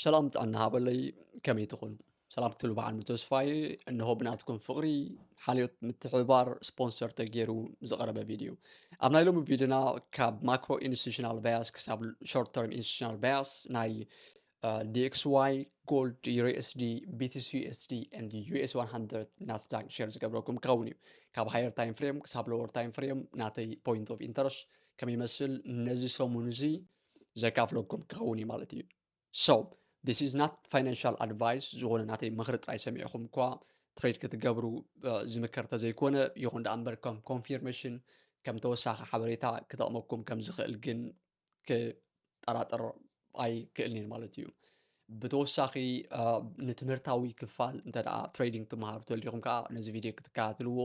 ሰላም ጥዕና ሃበለይ፣ ከመይ ትኹኑ? ሰላም ክትብሉ ብዓንዱ ተስፋ እየ። እንሆ ብናትኩም ፍቕሪ፣ ሓልዮት፣ ምትሕብባር ስፖንሰር ተገይሩ ዝቐረበ ቪድዮ። ኣብ ናይ ሎሚ ቪድዮና ካብ ማክሮ ኢንስቲቱሽናል ባያስ ክሳብ ሾርት ተርም ኢንስቲቱሽናል ባያስ ናይ ዲኤክስዋይ፣ ጎልድ፣ ዩኤስዲ፣ ቢቲሲ ዩኤስዲ and ዩኤስ one hundred ናስዳክ ሼር ዝገብረኩም ክኸውን እዩ። ካብ ሃየር ታይም ፍሬም ክሳብ ሎወር ታይም ፍሬም ናተይ ፖይንት ኦፍ ኢንተረስት ከመይ ይመስል ነዚ ሰሙን እዚ ዘካፍለኩም ክኸውን እዩ ማለት እዩ። So this is not financial advice፣ ዝኾነ ናተይ ምኽሪ ጥራይ ሰሚዕኹም እኳ ትሬድ ክትገብሩ ዝምከር ተዘይኮነ ይኹን ደኣ እምበር ከም ኮንፊርሜሽን ከም ተወሳኺ ሓበሬታ ክጠቕመኩም ከም ዝኽእል ግን ክጠራጠር ኣይክእልን ማለት እዩ። ብተወሳኺ ንትምህርታዊ ክፋል እንተ ደኣ ትሬዲንግ ትመሃሩ ተልዲኹም ከዓ ነዚ ቪድዮ ክትከታተልዎ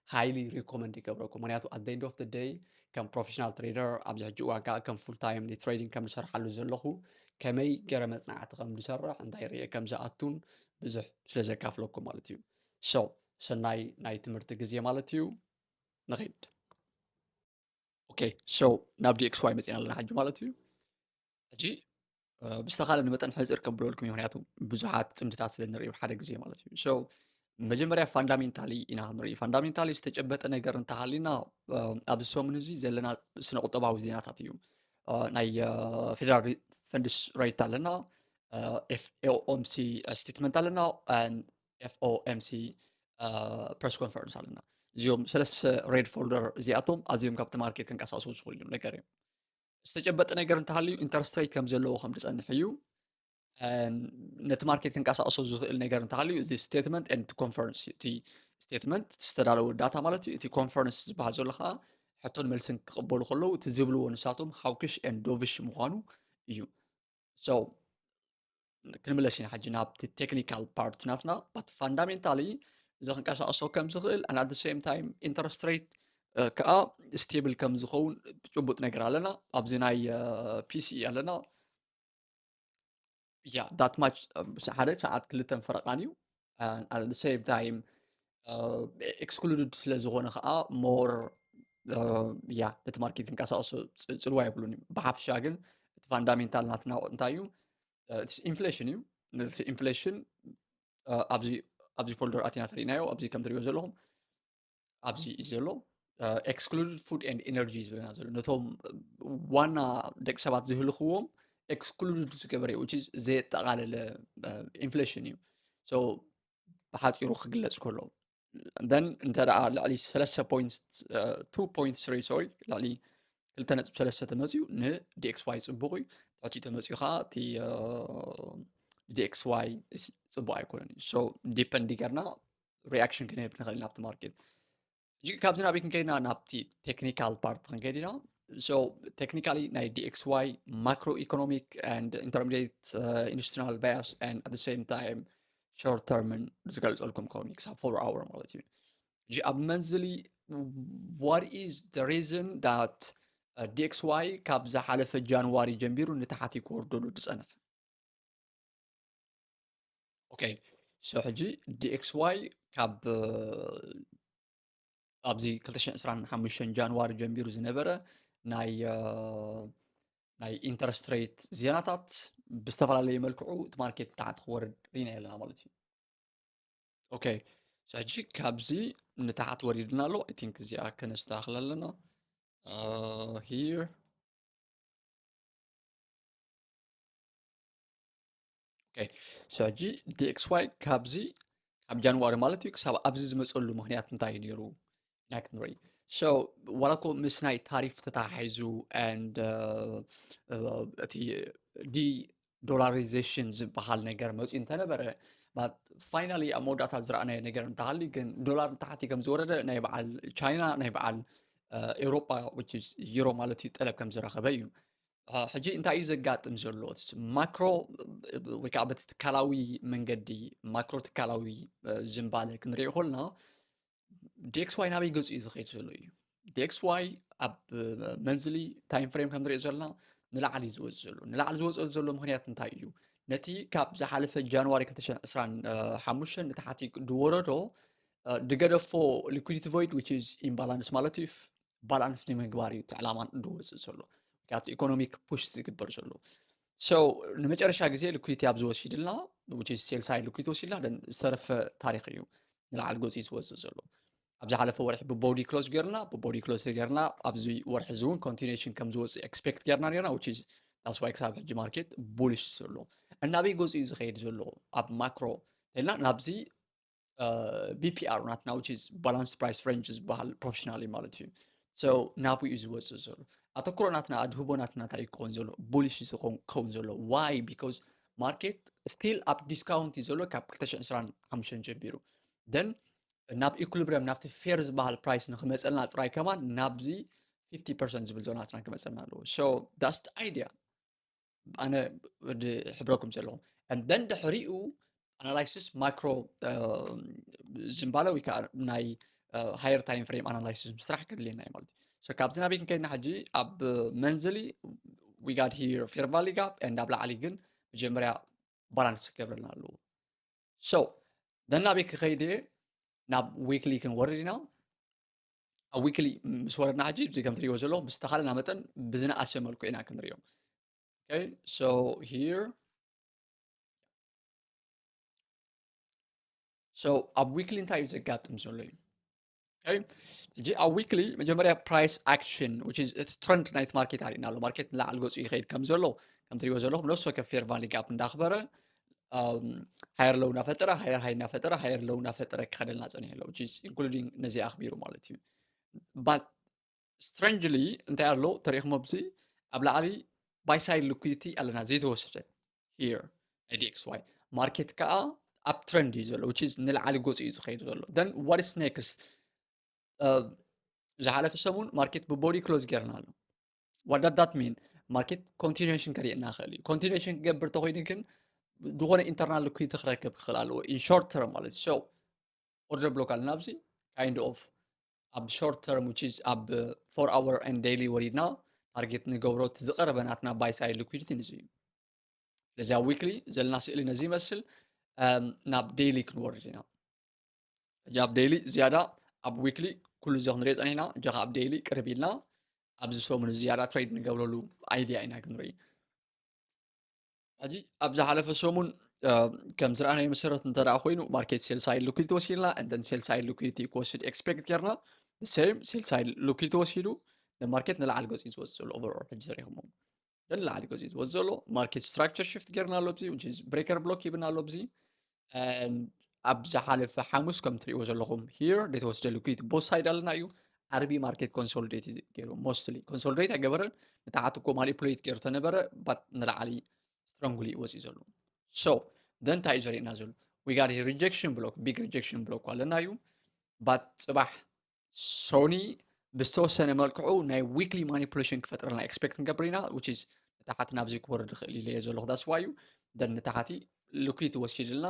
ሃይሊ ሪኮመንድ ይገብረኩም። ምክንያቱ at the end of the day ከም ፕሮፌሽናል ትሬደር ኣብዚ ሕጂ እዋን ከዓ ከም ፉል ታይም ንትሬዲንግ ከም ዝሰርሓሉ ዘለኹ ከመይ ገይረ መፅናዕቲ ከም ዝሰርሕ እንታይ ርየ ከም ዝኣቱን ብዙሕ ስለ ዘካፍለኩም ማለት እዩ። So ሰናይ ናይ ትምህርቲ ግዜ ማለት እዩ። ንኺድ። ኦኬ፣ so ናብ ዲኤክስዋይ መፂና ኣለና ሕጂ ማለት እዩ። ሕጂ ብዝተኻለ ንመጠን ሕፅር ከብለልኩም እዩ፣ ምክንያቱ ብዙሓት ፅምድታት ስለ ንርኢ ሓደ ግዜ ማለት እዩ። So መጀመርያ ፋንዳሜንታሊ ኢና ክንርኢ። ፋንዳሜንታሊ ዝተጨበጠ ነገር እንተሃሊና ኣብዚ ሰሙን እዚ ዘለና ስነ ቁጠባዊ ዜናታት እዩ። ናይ ፌደራል ፈንድስ ሬት ኣለና፣ ኤፍኦኤምሲ ስቴትመንት ኣለና፣ ኤፍኦኤምሲ ፕረስ ኮንፈረንስ ኣለና። እዚኦም ሰለስተ ሬድ ፎልደር እዚኣቶም ኣዝዮም ካብቲ ማርኬት ከንቀሳቀሱ ዝኽእሉ እዮም ነገር እዮም። ዝተጨበጠ ነገር እንተሃልዩ ኢንተረስት ሬት ከም ዘለዎ ከም ዝጸንሕ እዩ። ነቲ ማርኬት ክንቀሳቀሶ ዝኽእል ነገር እንተሃልዩ እዚ ስቴትመንት ኤንድ ኮንፈረንስ፣ እቲ ስቴትመንት ዝተዳለወ ዳታ ማለት እዩ። እቲ ኮንፈረንስ ዝበሃል ዘሎ ከዓ ሕቶን መልስን ክቕበሉ ከለዉ እቲ ዝብልዎ ንሳቶም ሃውክሽ ኤንድ ዶቪሽ ምዃኑ እዩ። So ክንምለስ ኢና ሕጂ ናብቲ ቴክኒካል ፓርት ናትና። But ፋንዳሜንታሊ እዚ ክንቀሳቀሶ ከም ዝኽእል and at the same time interest rate ከዓ ስቴብል ከም ዝኸውን ጭቡጥ ነገር ኣለና። ኣብዚ ናይ ፒሲ ኣለና። Yeah, that much ሓደ ሰዓት ክልተን ፈረቃን እዩ። At the same time ኤክስክሉድድ ስለ ዝኾነ ከዓ ሞር ያ ነቲ ማርኬት ክንቀሳቀሶ ጽልዋ የብሉን እዩ። ብሓፍሻ ግን እቲ ፋንዳሜንታል ናትና እንታይ እዩ? ኢንፍሌሽን እዩ። ኢንፍሌሽን ኣብዚ ፎልደር ኣቲና ተሪእናዮ። ኣብዚ ከም ትሪእዮ ዘለኹም ኣብዚ እዩ ዘሎ። ኤክስክሉድድ ፉድ ኤንድ ኤነርጂ ዝብለና ዘሎ ነቶም ዋና ደቂ ሰባት ዝህልኽዎም ኤክስክሉድድ ዝገበረ which is ዘየጠቓለለ ኢንፍሌሽን እዩ። So ብሓፂሩ ክግለፅ ከሎ then እንተ ደኣ ልዕሊ ሰለስተ ፖይንት ቱ ፖይንት ስሪ ሶሪ ልዕሊ ክልተ ነጥቢ ሰለስተ ተመፅዩ ንዲኤክስዋይ ፅቡቕ እዩ። ትሕቲ ተመፅዩ ከዓ እቲ ዲኤክስዋይ ፅቡቕ ኣይኮነን እዩ። So ዲፐንድ ገርና ሪያክሽን ክንህብ ንኽእል ናብቲ ማርኬት። ሕጂ ካብዚ ናበይ ክንከይድና ናብቲ ቴክኒካል ፓርት ክንከይድ ኢና። So ቴክኒካሊ ናይ ዲኤክስዋይ ማክሮ ኢኮኖሚክ and ኢንተርሚዲየት ኢንስቲቱሽናል ባያስ and at the same time ሾርት ተርምን ዝገልፀልኩም ከውን ክሳብ ፎር ኣወር ማለት እዩ። ሕጂ ኣብ መንዝሊ what is the reason that ዲኤክስዋይ ካብ ዝሓለፈ ጃንዋሪ ጀሚሩ ንታሕቲ ክወርደሉ ዝፀንሐ? ኦኬ፣ so ሕጂ ዲኤክስዋይ ካብ ኣብዚ ክልተ ሽሕን ዕስራን ሓሙሽተን ጃንዋሪ ጀሚሩ ዝነበረ ናይ ናይ ኢንተረስት ሬት ዜናታት ብዝተፈላለየ መልክዑ እቲ ማርኬት ታሕቲ ክወርድ ሪና ኣለና ማለት እዩ። ኦኬ፣ so ሕጂ ካብዚ ንታሕት ወሪድና ኣሎ። I think እዚኣ ከነስተካኽል ኣለና። ሂር ኦኬ፣ so ሕጂ ዲኤክስዋይ ካብዚ ካብ ጃንዋሪ ማለት እዩ ክሳብ ኣብዚ ዝመፀሉ ምክንያት እንታይ እዩ ነይሩ ኢና ክንርኢ። So ዋላ እኮ ምስ ናይ ታሪፍ ተተሓሒዙ and እቲ ዲ ዶላሪዜሽን ዝበሃል ነገር መፅኡ እንተነበረ ፋይናሊ ኣብ መወዳእታ ዝረኣናዮ ነገር እንተሃልዩ ግን ዶላር ንታሕቲ ከም ዝወረደ ናይ በዓል ቻይና ናይ በዓል ኤውሮጳ which is ዩሮ ማለት እዩ ጠለብ ከም ዝረኸበ እዩ። ሕጂ እንታይ እዩ ዘጋጥም ዘሎ? ማክሮ ወይ ከዓ በቲ ትካላዊ መንገዲ ማክሮ ትካላዊ ዝንባለ ክንሪኦ ከልና ዲኤክስዋይ ናበይ ገፁ እዩ ዝኸይድ ዘሎ እዩ። ዲኤክስዋይ ኣብ መንዝሊ ታይም ፍሬም ከም ንሪኦ ዘለና ንላዕሊ እዩ ዝወፅእ ዘሎ። ንላዕሊ ዝወፅእ ዘሎ ምክንያት እንታይ እዩ? ነቲ ካብ ዝሓለፈ ጃንዋሪ ክልተ ሽሕን ዕስራን ሓሙሽተን ንታሕቲ ዝወረዶ ድገደፎ ሊኩዲቲ ቮይድ which is ኢምባላንስ ማለት እዩ ባላንስ ንምግባር እዩ እቲ ዕላማ ዝወፅእ ዘሎ። ምክንያቱ ኢኮኖሚክ ፑሽ ዝግበር ዘሎ። So ንመጨረሻ ግዜ liquidity ኣብ ዝወሲድልና which is sell side liquidity ወሲድና then ዝተረፈ ታሪኽ እዩ ንላዕሊ ገፂ ዝወፅእ ዘሎ። ኣብ ዝሓለፈ ወርሒ ብ body close ገርና ብ body close ገርና ኣብዚ ወርሒ እዚ እውን continuation ከም ዝወፅእ expect ገርና ነርና which is that's why ክሳብ ሕጂ market bullish ዘሎ። እናበይ ገፂ እዩ ዝኸይድ ዘሎ ኣብ ማክሮ ተልና ናብዚ BPR ናትና which is balance price range ዝበሃል professionally ማለት እዩ። So ናብኡ እዩ ዝወፅእ ዘሎ። ኣተኩሮ ናትና ኣድህቦ ናትና እንታይ እዩ ክኸውን ዘሎ? Bullish ክኸውን ዘሎ። Why? Because market still ኣብ discount እዩ ዘሎ ካብ ክልተ ሽሕን ዕስራን ሓሙሽተን ጀሚሩ then ናብ equilibrium ናብቲ fair ዝበሃል price ንክመፀልና ጥራይ ከማን ናብዚ fifty percent ዝብል ዞናትና ክመፀልና ኣለዎ። So that's the idea ኣነ ዝሕብረኩም ዘለኹ። And then ድሕሪኡ analysis ማክሮ ዝንባለ ወይ ከዓ ናይ higher time frame analysis ምስራሕ ከድልየና እዩ ማለት እዩ። So ካብዚ ናበይ ክንከይድና ሕጂ ኣብ monthly we got here fair value gap and ኣብ ላዕሊ ግን መጀመርያ balance ክገብረልና ኣለዎ። So then ናበይ ክኸይድ እየ? ናብ weekly ክንወርድ ኢና። ኣብ weekly ምስ ወረድና ሕጂ እዚ ከም ትሪእዎ ዘለኹም ብዝተኻለና መጠን ብዝነኣሰ መልክዑ ኢና ክንሪኦ። Okay, so here so ኣብ weekly እንታይ እዩ ዘጋጥም ዘሎ እዩ? Okay, ሕጂ ኣብ weekly መጀመርያ price action which is እቲ trend ናይቲ market ኣሪእና ኣሎ። Market ንላዕሊ ገፁ ይኸይድ ከም ዘሎ ከም ትሪእዎ ዘለኹም ነፍሲ ወከፍ fair value gap እንዳኽበረ higher low እናፈጠረ higher high እናፈጠረ higher low እናፈጠረ ክኸደልና ፀኒሑ ኣሎ which is including ነዚ ኣኽቢሩ ማለት እዩ። But strangely እንታይ ኣሎ ተሪእኹም ኣብዚ ኣብ ላዕሊ buy side liquidity ኣለና ዘይተወሰደ here ናይ DXY market ከዓ up trend እዩ ዘሎ which is ንላዕሊ ገፁ እዩ ዝኸይድ ዘሎ። Then what is next? ዝሓለፈ ሰሙን market ብ body close ገርና ኣሎ። What does that mean? Market continuation ከርእየና ይኽእል እዩ። Continuation ክገብር ተኮይኑ ግን ዝኾነ internal liquidity ክረክብ ክኽእል ኣለዎ in short term ማለት እዩ። So order block ኣለና ኣብዚ kind of ኣብ short term which is ኣብ four hour and daily ወሪድና target ንገብሮ እቲ ዝቐረበ ናትና buy side liquidity ንዚ እዩ። ስለዚ ኣብ weekly ዘለና ስእሊ ነዚ ይመስል። ናብ daily ክንወርድ ኢና። ሕጂ ኣብ daily ዝያዳ ኣብ weekly ኩሉ እዚ ክንሪኦ ፀኒሕና ሕጂ ኣብ daily ቅርብ ኢልና ኣብዚ ሰሙን ዝያዳ trade ንገብረሉ idea ኢና ክንርኢ። ሕጂ ኣብ ዝሓለፈ ሰሙን ከም ዝረኣናዮ መሰረት እንተ ደኣ ኮይኑ market sell side liquidity ወሲድና and then sell side liquidity ክወስድ expect ጌርና same sell side liquidity ወሲዱ market ንላዕሊ ገፂ ዝወፅእ ዘሎ overall ሕጂ ተሪኹሞ ንላዕሊ ገፂ ዝወፅእ ዘሎ market structure shift ጌርና ኣሎ ብዚ which is breaker block ሂብና ኣሎ ብዚ ኣብ ዝሓለፈ ሓሙስ ከም ትሪእዎ ዘለኹም here ዘይተወስደ liquidity both side ኣለና እዩ። ዓርቢ market consolidate ገይሩ mostly consolidate ኣይገበረን ንታሓት እኮ manipulate ገይሩ ተነበረ but ንላዕሊ strongly ወፂ ዘሎ። So then እንታይ እዩ ዘርእየና ዘሎ? We got rejection block big rejection block ኣለና እዩ። But ፅባሕ ሶኒ ብዝተወሰነ መልክዑ ናይ weekly manipulation ክፈጥረልና expect ንገብር ኢና which is ንታሓት ናብዚ ክወርድ ይኽእል ኢለ እየ ዘለኹ that's why እዩ። Then ንታሓቲ liquidity ወሲድልና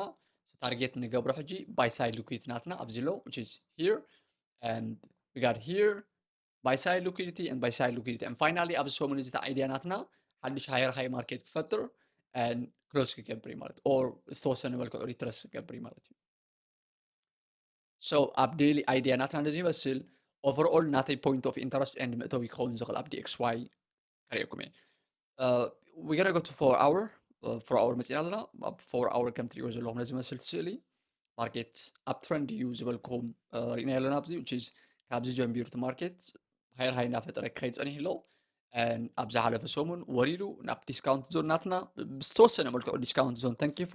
target ንገብሮ ሕጂ buy side liquidity ናትና ኣብዚ ኣሎ which is here and we got here buy side liquidity and buy side liquidity and finally ኣብዚ ሰሙን እዚ idea ናትና ሓድሽ higher high market ክፈጥር and close ክገብር እዩ ማለት or ዝተወሰነ መልክዑ retrace ክገብር እዩ ማለት እዩ። So ኣብ daily idea ናትና ነዚ ይመስል። Overall ናተይ point of interest and መእተዊ ክኸውን ዝኽእል ኣብ DXY ከርእየኩም እየ። We gonna go to four hour four hour መፂና ኣለና። ኣብ four hour ከም ትሪእዎ ዘለኹም ነዚ መስል ስእሊ market up trend እዩ ዝበልኩኹም ርኢና ኣለና ኣብዚ which is ካብዚ ጀሚሩ እቲ market higher high እናፈጠረ ክኸይድ ፀኒሑ ኣሎ። ኣብ ዝሓለፈ ሰሙን ወሪዱ ናብ discount zone ናትና ብዝተወሰነ መልክዑ discount zone ተንኪፉ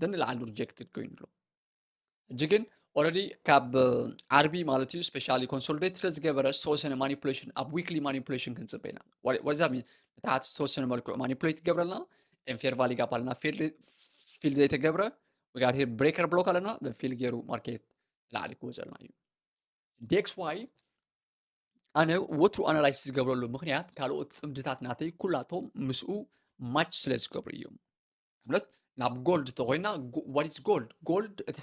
then ንላዕሊ rejected ኮይኑ ኣሎ። ሕጂ ግን already ካብ ዓርቢ ማለት እዩ specially consolidate ስለ ዝገበረ ዝተወሰነ manipulation ኣብ weekly manipulation ክንፅበ ኢና። What does that mean? ንታሓት ዝተወሰነ መልክዑ manipulate ይገብረልና fair value gap ኣለና fill ዘይተገብረ we got here breaker block ኣለና fill ገይሩ market ላዕሊ ክወፀልና እዩ። DXY ኣነ ወትሩ analysis ዝገብረሉ ምኽንያት ካልኦት ፅምድታት ናተይ ኩላቶም ምስኡ match ስለ ዝገብሩ እዮም። ንኣብነት ናብ gold ተኮይና what is gold? Gold እቲ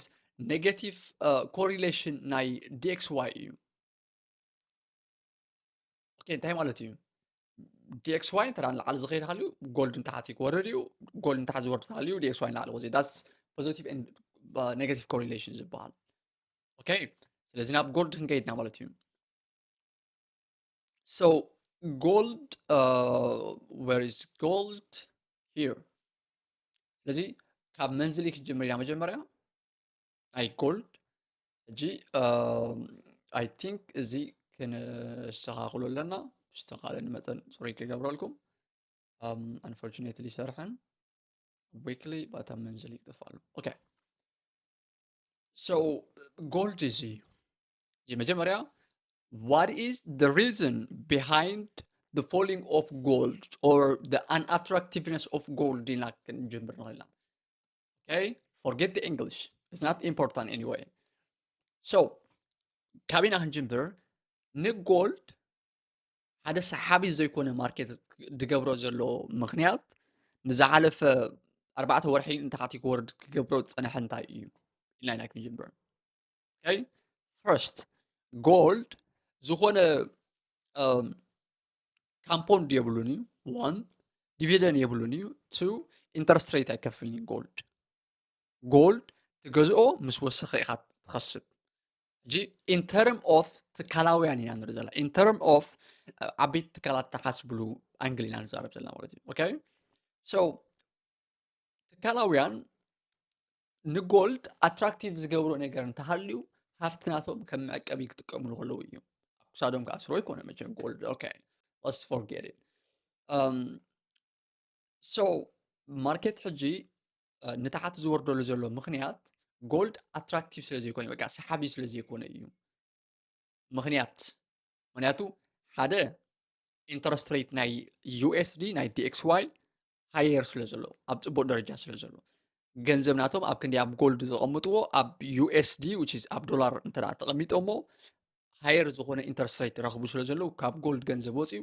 negative correlation ናይ DXY እዩ። Okay እንታይ ማለት እዩ? DXY እንተ ንላዕሊ ዝኸይድ ሃልዩ gold ንታሕቲ ክወርድ እዩ። Gold ንታሕቲ ዝወርድ ሃልዩ DXY ንላዕሊ ክወፅእ that's positive and negative correlation ዝበሃል። Okay ስለዚ ናብ gold ክንከይድና ማለት እዩ። So gold uh, where is gold? here። ስለዚ ካብ መንዝሊ ክጅምር ኢና መጀመርያ ናይ gold። ሕጂ I think እዚ ክንስተኻኽሎ ኣለና። ዝተኻለኒ መጠን ጽሩይ ክገብረልኩም። Unfortunately ይሰርሐን weekly ባታ መንዝሊ ይጠፋሉ። Okay, so gold እዚ እዚ መጀመርያ what is the reason behind the falling of gold or the unattractiveness of gold ኢልና ክንጅምር ንኽእል ኢና። Okay, forget the English, it's not important anyway። So ካበይና ክንጅምር? ንጎልድ ሓደ ሰሓቢ ዘይኮነ ማርኬት ዝገብሮ ዘሎ ምኽንያት ንዝሓለፈ ኣርባዕተ ወርሒ ንታሕቲ ክወርድ ክገብሮ ዝጸንሐ እንታይ እዩ ኢልና ኢና ክንጅምር። Okay, first gold ዝኾነ compound የብሉን እዩ። One, dividend የብሉን እዩ። Two, interest rate ኣይከፍልን እዩ። Gold gold ትገዝኦ ምስ ወሰኸ ኢኻ ትኸስብ። ሕጂ in term of ትካላውያን ኢና ንርኢ ዘለና። In term of ዓበይቲ ትካላት ተሓስብሉ angle ኢና ንዛረብ ዘለና ማለት እዩ። Okay, so ትካላውያን ንጎልድ attractive ዝገብሮ ነገር እንተሃልዩ ሃፍቲ ናቶም ከም መዕቀቢ ክጥቀምሉ ከለዉ እዩ። ኣብ ክሳዶም ክኣስሮ ይኮነ መቸም gold። Okay, let's forget it። So ማርኬት ሕጂ ንታሕቲ ዝወርደሉ ዘሎ ምኽንያት gold attractive ስለ ዘይኮነ ወይ ከዓ ሰሓቢ ስለ ዘይኮነ እዩ ምኽንያት። ምኽንያቱ ሓደ interest rate ናይ U S D ናይ D X Y higher ስለ ዘሎ ኣብ ፅቡቅ ደረጃ ስለ ዘሎ ገንዘብ ናቶም ኣብ ክንዲ ኣብ gold ዘቐምጥዎ ኣብ U S D which is ኣብ ዶላር እንተ ተቐሚጦሞ higher ዝኾነ interest rate ረኽቡ ስለ ዘለዉ ካብ gold ገንዘብ ወፂኡ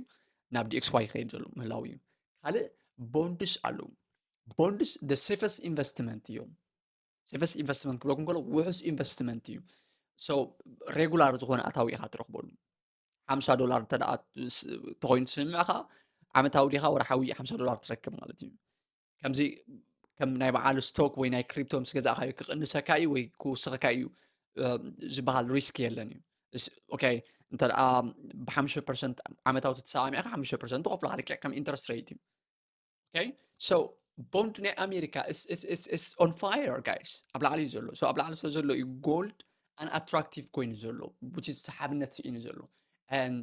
ናብ D X Y ይኸይድ ዘሎ ምህላው እዩ። ካልእ bonds ኣለዉ። Bonds the safest investment እዮም። Safest investment ክብለኩም ከሎ ውሑስ investment እዩ። So regular ዝኾነ ኣታዊ ኢኻ ትረኽበሉ። ሓምሳ ዶላር እንተ ተኾይኑ ትስምዕኻ ዓመታዊ ዲኻ ወርሓዊ ሓምሳ ዶላር ትረክብ ማለት እዩ። ከምዚ ከም ናይ በዓል stock ወይ ናይ crypto ምስ ገዛእካዮ ክቕንሰካ እዩ ወይ ክውስኸካ እዩ ዝበሃል risk የለን እዩ። Okay፣ እንተ ብሓሙሽተ percent ዓመታዊ ተተሰማሚዕካ ሓሙሽተ percent ትኸፍሎ ልክዕ ከም interest rate እዩ። Okay, so bond ናይ ኣሜሪካ is on fire guys። ኣብ ላዕሊ እዩ ዘሎ። So ኣብ ላዕሊ ስለ ዘሎ እዩ gold unattractive ኮይኑ ዘሎ which is ሰሓብነት ስኢኑ ዘሎ and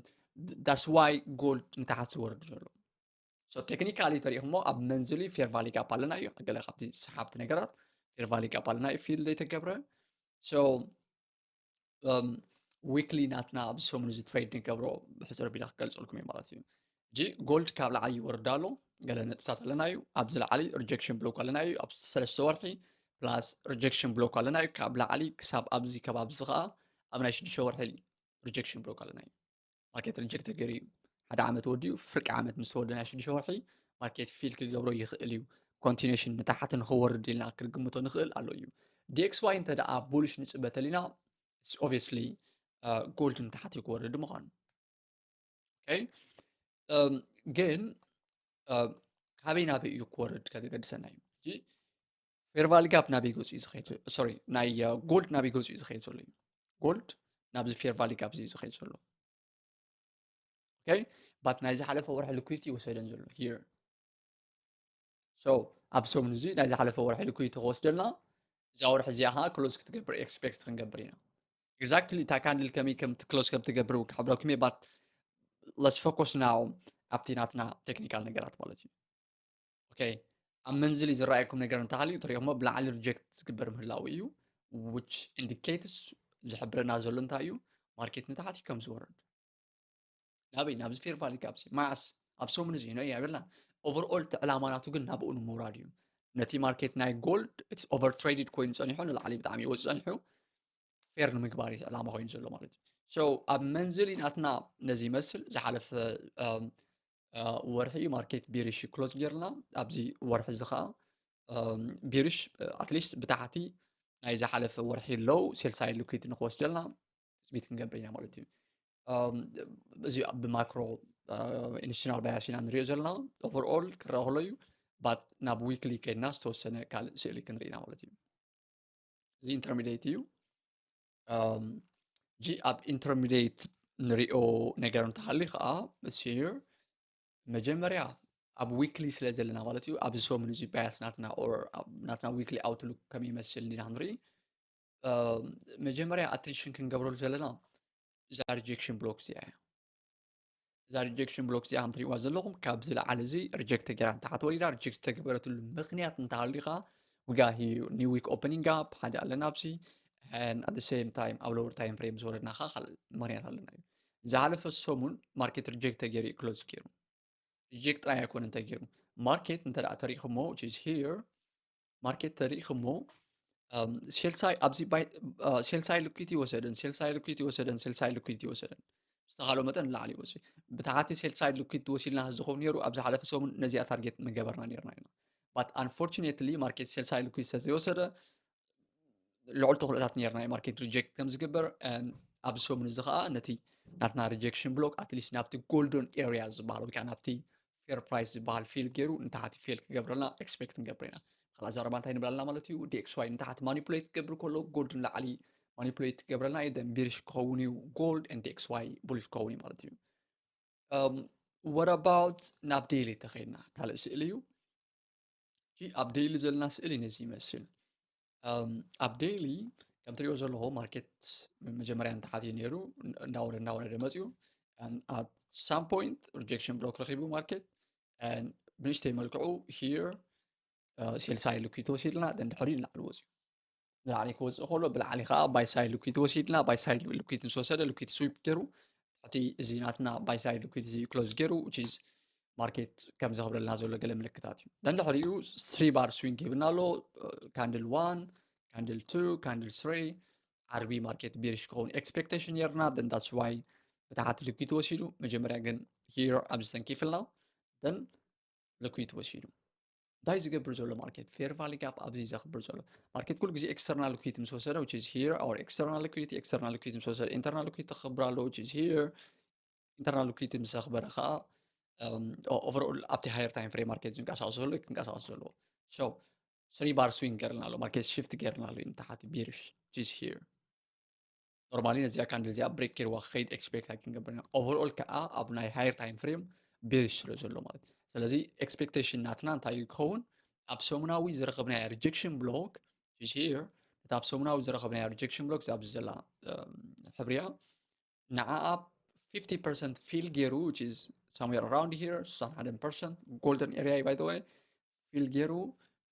that's why gold ንታሕቲ ዝወርድ ዘሎ። So technically ተሪእኹሞ ኣብ መንዝሊ fair value gap ኣለና እዩ። ገለ ካብቲ ሰሓብቲ ነገራት fair value gap ኣለና እዩ fill ዘይተገብረ። So weekly ናትና ኣብዚ ሰሙን እዚ trade ንገብሮ ብሕፅር ቢላ ክገልፀልኩም እዩ ማለት እዩ። ሕጂ gold ካብ ላዕሊ ይወርድ ኣሎ። ገለ ነጥብታት ኣለና እዩ። ኣብዚ ላዕሊ rejection block ኣለና እዩ ኣብ ሰለስተ ወርሒ plus rejection block ኣለና እዩ ካብ ላዕሊ ክሳብ ኣብዚ ከባቢ እዚ ከዓ ኣብ ናይ ሽዱሽተ ወርሒ rejection block ኣለና እዩ። ማርኬት reject ተገይሩ እዩ። ሓደ ዓመት ወዲኡ ፍርቂ ዓመት ምስ ተወደ ናይ ሽዱሽተ ወርሒ ማርኬት fill ክገብሮ ይኽእል እዩ። Continuation ንታሕቲ ንኽወርድ ኢልና ክንግምቶ ንኽእል ኣሎ እዩ። D X Y እንተ ደኣ bullish ንፅበ ተሊና obviously gold ንታሕቲ ክወርድ ምዃኑ። Okay፣ ግን ካበይ ናበይ እዩ ክወርድ ከገድሰና እዩ። Fair value gap ናበይ ገፁ እዩ ዝኸይድ? Sorry፣ ናይ gold ናበይ ገፁ እዩ ዝኸይድ ዘሎ እዩ። Gold ናብዚ fair value gap እዩ ዝኸይድ ዘሎ። Okay፣ but ናይ ዝሓለፈ ወርሒ liquidity ይወሰደን ዘሎ here። So ኣብ ሰሙን እዚ ናይ ዝሓለፈ ወርሒ liquidity ክወስደልና እዛ ወርሒ እዚኣ ከዓ close ክትገብር expect ክንገብር ኢና። Exactly እታ candle ከመይ ከም close ከም ትገብር ክሕብረኩም እየ but let's focus now ኣብቲ ናትና technical ነገራት ማለት እዩ። Okay፣ ኣብ መንዝሊ ዝረኣየኩም ነገር እንተሃልዩ ትሪኦሞ ብላዕሊ reject ዝግበር ምህላው እዩ which indicates ዝሕብረና ዘሎ እንታይ እዩ ማርኬት ንታሕቲ ከም ዝወርድ። ናበይ ናብዚ fair value gap መዓስ ኣብ ሰሙን እዚ ነው ያበልና። Overall እቲ ዕላማ ናቱ ግን ናብኡ ንምውራድ እዩ። ነቲ ማርኬት ናይ gold it's over traded ኮይኑ ጸኒሑ ንላዕሊ ብጣዕሚ ይወጽእ ጸኒሑ fair ንምግባር እዩ ዕላማ ኮይኑ ዘሎ ማለት እዩ። So ኣብ መንዝሊ ናትና ነዚ ይመስል ዝሓለፈ ወርሒ እዩ ማርኬት bearish close ጌርና ኣብዚ ወርሒ እዚ ከዓ bearish at least ብታሕቲ ናይ ዝሓለፈ ወርሒ low sell side liquidity ንክወስደልና ትፅቢት ክንገብር ኢና ማለት እዩ። እዚ ብማክሮ ኢንስቲቱሽናል ባያስ ኢና ንሪኦ ዘለና። Overall ክረአ ከሎ እዩ but ናብ weekly ከይድና ዝተወሰነ ካልእ ስእሊ ክንርኢ ኢና ማለት እዩ። እዚ intermediate እዩ። ጂ ኣብ intermediate ንሪኦ ነገር እንተሃልዩ ከዓ here መጀመርያ ኣብ weekly ስለ ዘለና ማለት እዩ። ኣብዚ ሰሙን እዚ bias ናትና or ኣብ ናትና weekly outlook ከመይ ይመስል እንዲና ክንርኢ፣ እ፣ መጀመርያ attention ክንገብረሉ ዘለና እዛ rejection block እዚኣ እያ። እዛ rejection block እዚኣ ከም ትሪእዋ ዘለኹም ካብዚ ላዕሊ እዚ reject ተገይራ ንታሕቲ ወሪዳ። Reject ዝተገበረትሉ ምኽንያት እንተሃልዩ ከዓ we got here new week opening gap ሓደ ኣለና ኣብዚ፣ and at the same time ኣብ lower time frame ዝወረድና ከዓ ካልእ ምኽንያት ኣለና እዩ። ዝሓለፈ ሰሙን market reject ተገይሩ እዩ close ገይሩ። Reject ጥራይ ኣይኮነን ተገይሩ። Market እንተ ደኣ ተሪእኹሞ, which is here, market ተሪእኹሞ፣ እም፣ sell side ኣብዚ ባይ-፣ እ፣ sell side liquidity ወሰደን፣ sell side liquidity ወሰደን፣ sell side liquidity ወሰደን። ዝተኻሎ መጠን ንላዕሊ ይወስድ። ብታሕቲ sell side liquidity ወሲድና ዝኸውን ነይሩ፣ ኣብ ዝሓለፈ ሰሙን ነዚኣ target ምገበርና ነይርና ኢና። But unfortunately market sell side liquidity ስለ ዘይወሰደ፣ ልዑል ተኽእሎታት ነይርና እዩ market reject ከም ዝግበር። And ኣብዚ ሰሙን እዚ ከዓ ነቲ ናትና rejection block at least ናብቲ golden area ዝበሃል ወይ ከዓ ናብቲ fair price ዝበሃል fill ገይሩ ንታሕቲ fail ክገብረልና expect ንገብር ኢና። ካልእ ኣዛረባ እንታይ ንብል ኣለና ማለት እዩ? D X Y ንታሕቲ manipulate ክገብር ከሎ፣ gold ንላዕሊ manipulate ክገብረልና እዩ። Then bearish ክኸውን እዩ gold and D X Y bullish ክኸውን እዩ ማለት እዩ። እም፣ what about ናብ daily ተኸይድና? ካልእ ስእሊ እዩ። እቲ ኣብ daily ዘለና ስእሊ ነዚ ይመስል። እም፣ ኣብ daily ከም ትሪኦ ዘለኹ market መጀመርያ ንታሕቲ ነይሩ፣ እንዳወረደ እንዳወረደ መፂኡ። And at some point rejection block ረኺቡ market፣ and ብንእሽተይ መልክዑ here፣ እ፣ sell side liquidity ወሲድና፣ then ድሕሪኡ ንላዕሊ ወፂኡ። ንላዕሊ ክወፅእ ከሎ ብላዕሊ ከዓ buy side liquidity ወሲድና፣ buy side liquidity ምስ ወሰደ liquidity sweep ገይሩ፣ ትሕቲ እዚ ናትና buy side liquidity እዚ close ገይሩ፣ which is market ከም ዘኽብረልና ዘሎ ገለ ምልክታት እዩ። Then ድሕሪኡ three bar swing ሂብና ኣሎ፣ እ፣ candle one፣ candle two፣ candle three። ዓርቢ market bearish ክኸውን expectation ነይርና፣ then that's why ብታሕቲ liquidity ወሲዱ። መጀመርያ ግን here ኣብዚ ተንኪፍልና፣ then liquidity ወሲዱ። እንታይ ዝገብር ዘሎ market? Fair value gap ኣብዚ ዘኽብር ዘሎ። Market ኩሉ ግዜ external liquidity ምስ ወሰደ፣ which is here our external liquidity፣ external liquidity ምስ ወሰደ internal liquidity ክኽብር ኣለዎ፣ which is here internal liquidity ምስ ኣኽበረ ከዓ፣ እም፣ ኦ-፣ overall ኣብቲ higher time frame market ዝንቀሳቐስ ዘሎ ክንቀሳቐስ ዘለዎ። So three bar swing ገይርልና ኣሎ፣ market shift ገይርልና ኣሎ ንታሕቲ bearish፣ which is here። Normally ነዚኣ candle እዚኣ break ገይርዋ ክኸይድ expect ኣይክንገብር ኢና። Overall ከዓ ኣብ ናይ higher time frame bearish ስለ ዘሎ ማለት እዩ። ስለዚ expectation ናትና እንታይ እዩ ክኸውን? ኣብ ሰሙናዊ ዝረኸብናዮ rejection block is here። እቲ ኣብ ሰሙናዊ ዝረኸብናዮ rejection block ኣብዚ ዘላ፣ እም፣ ሕብሪያ ንዓኣ fifty percent fill ገይሩ፣ which is somewhere around here፣ ስሳን ሓደን percent፣ golden area እዩ by the way። Fill ገይሩ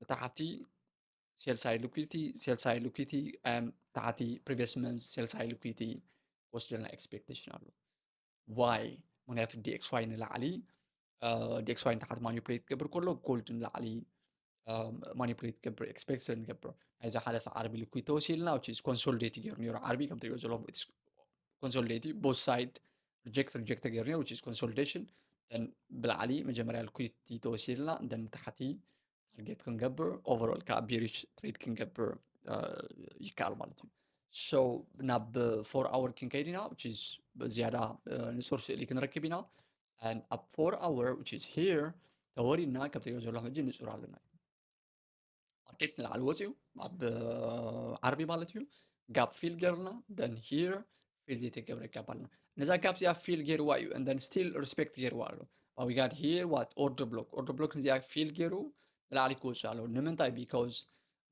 ንታሕቲ sell side liquidity፣ sell side liquidity፣ እም፣ ታሕቲ previous month sell side liquidity ክወስደልና expectation ኣሎ። Why? ምክንያቱ D X Y ንላዕሊ፣ እ፣ D X Y ንታሕቲ manipulate ክገብር ከሎ፣ gold ንላዕሊ፣ እ፣ manipulate ክገብር expect ስለ ንገብር፣ ናይ ዝሓለፈ ዓርቢ liquidity ተወሲድልና፣ which is consolidate ገይሩ ነይሩ። ዓርቢ ከም ትሪኦ ዘለኹም it's consolidate እዩ። Both side reject reject ተገይሩ ነይሩ፣ which is consolidation። Then ብላዕሊ መጀመርያ liquidity ተወሲድልና፣ then ታሕቲ target ክንገብር፣ overall ከዓ bearish trade ክንገብር፣ እ፣ ይከኣል ማለት እዩ። So ናብ four hour ክንከይድ ኢና፣ which is ዝያዳ፣ እ፣ ንጹር ስእሊ ክንረክብ ኢና። And ኣብ four hour, which is here፣ ተወሪድና ከም ትሪኦ ዘለኹም ሕጂ ንጹር ኣለና። ማርኬት ንላዕሊ ወፂኡ ኣብ፣ እ፣ ዓርቢ ማለት እዩ። ጋፕ ፊል ገርና፣ then here ፊል ዘይተገብረ ጋፕ ኣለና። ነዛ ጋፕ እዚኣ ፊል ገይርዋ እዩ፣ and then still respect ገይርዋ ኣሎ። But we got here what? Order block። Order block ነዚኣ ፊል ገይሩ ንላዕሊ ክወፅእ ኣለዎ። ንምንታይ? Because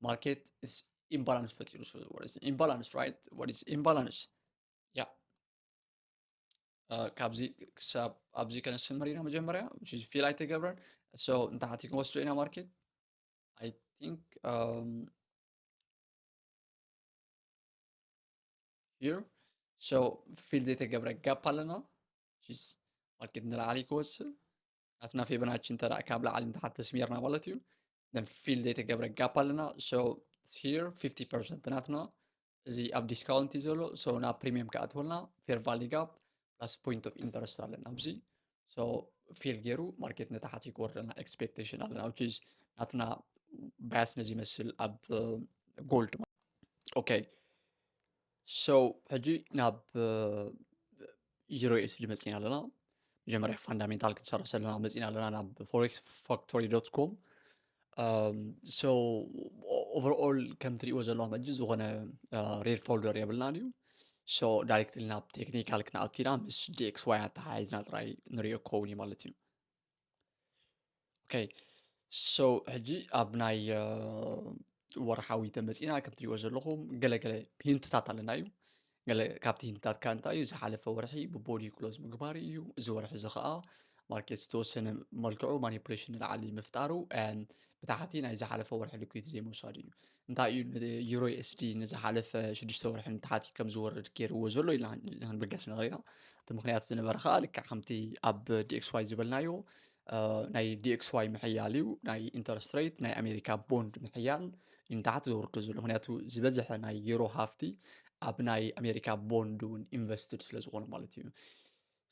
market is imbalance ፈጢሩ ስለ ዝነበረ። Imbalance, right? What is imbalance? Yeah። እ፣ ካብዚ ክሳብ ኣብዚ ከነስምር ኢና መጀመርያ፣ which is ፊል ኣይተገብረን። So ንታሕቲ ክንወስዶ ኢና ማርኬት። I think, um, here። So ፊል ዘይተገብረ ጋፕ ኣለና። Which is ማርኬት ንላዕሊ ክወፅእ፣ ናትና ፊቦናቺ እንተ ደኣ ካብ ላዕሊ ንታሕቲ ተስሚርና ማለት እዩ። Then ፊል ዘይተገብረ ጋፕ ኣለና። So here fifty percent ናትና፣ እዚ ኣብ ዲስካውንት እዩ ዘሎ። So ናብ ፕሪሚየም ክኣትወልና fair value gap plus point of interest ኣለና ኣብዚ። So ፊል ገይሩ ማርኬት ንታሕቲ ክወርደልና ኤክስፔክቴሽን ኣለና፣ which is ናትና ባያስ ነዚ ይመስል ኣብ፣ እ፣ ጎልድ። ኦኬ። So ሕጂ ናብ፣ እ፣ ዩሮ ዩ ኤስ ዲ መፂና ኣለና። መጀመርያ ፋንዳሜንታል ክንሰርሕ ዘለና መፂና ኣለና ናብ forex factory dot com። እም፣ so ኦቨርኦል ከም ትሪእዎ ዘለኹም ሕጂ ዝኾነ፣ እ፣ ሬድ ፎልደር የብልናን እዩ። So ዳይሬክትሊ ናብ ቴክኒካል ክንኣቱ ኢና፣ ምስ ዲ ኤክስ ዋይ ኣተሓሒዝና ጥራይ ንሪኦ ክኸውን እዩ ማለት እዩ። okay, so ሕጂ ኣብ ናይ ወርሓዊ ተመፂና ከም ትሪእዎ ዘለኹም ገለገለ ሂንትታት ኣለና እዩ። ገለ ካብቲ ሂንትታት ከ እንታይ እዩ? ዝሓለፈ ወርሒ ብቦዲ ክሎዝ ምግባር እዩ። እዚ ወርሒ እዚ ከዓ ማርኬት ዝተወሰነ መልክዑ ማኒፕሌሽን ንላዕሊ ምፍጣሩ ብታሕቲ ናይ ዝሓለፈ ወርሒ ሊኩዊዲቲ ዘይምውሳዱ እዩ። እንታይ እዩ? ዩሮ ኤስዲ ንዝሓለፈ ሽዱሽተ ወርሒ ንታሕቲ ከም ዝወርድ ገይርዎ ዘሎ ኢልና ክንብገስ ንኽእል ኢና። እቲ ምክንያት ዝነበረ ከዓ ልክዕ ከምቲ ኣብ ዲኤክስዋይ ዝበልናዮ ናይ ዲኤክስዋይ ምሕያል እዩ። ናይ ኢንተረስት ሬት ናይ ኣሜሪካ ቦንድ ምሕያል ንታሕቲ ዘውርዶ ዘሎ። ምክንያቱ ዝበዝሐ ናይ ዩሮ ሃፍቲ ኣብ ናይ ኣሜሪካ ቦንድ እውን ኢንቨስትድ ስለ ዝኾነ ማለት እዩ።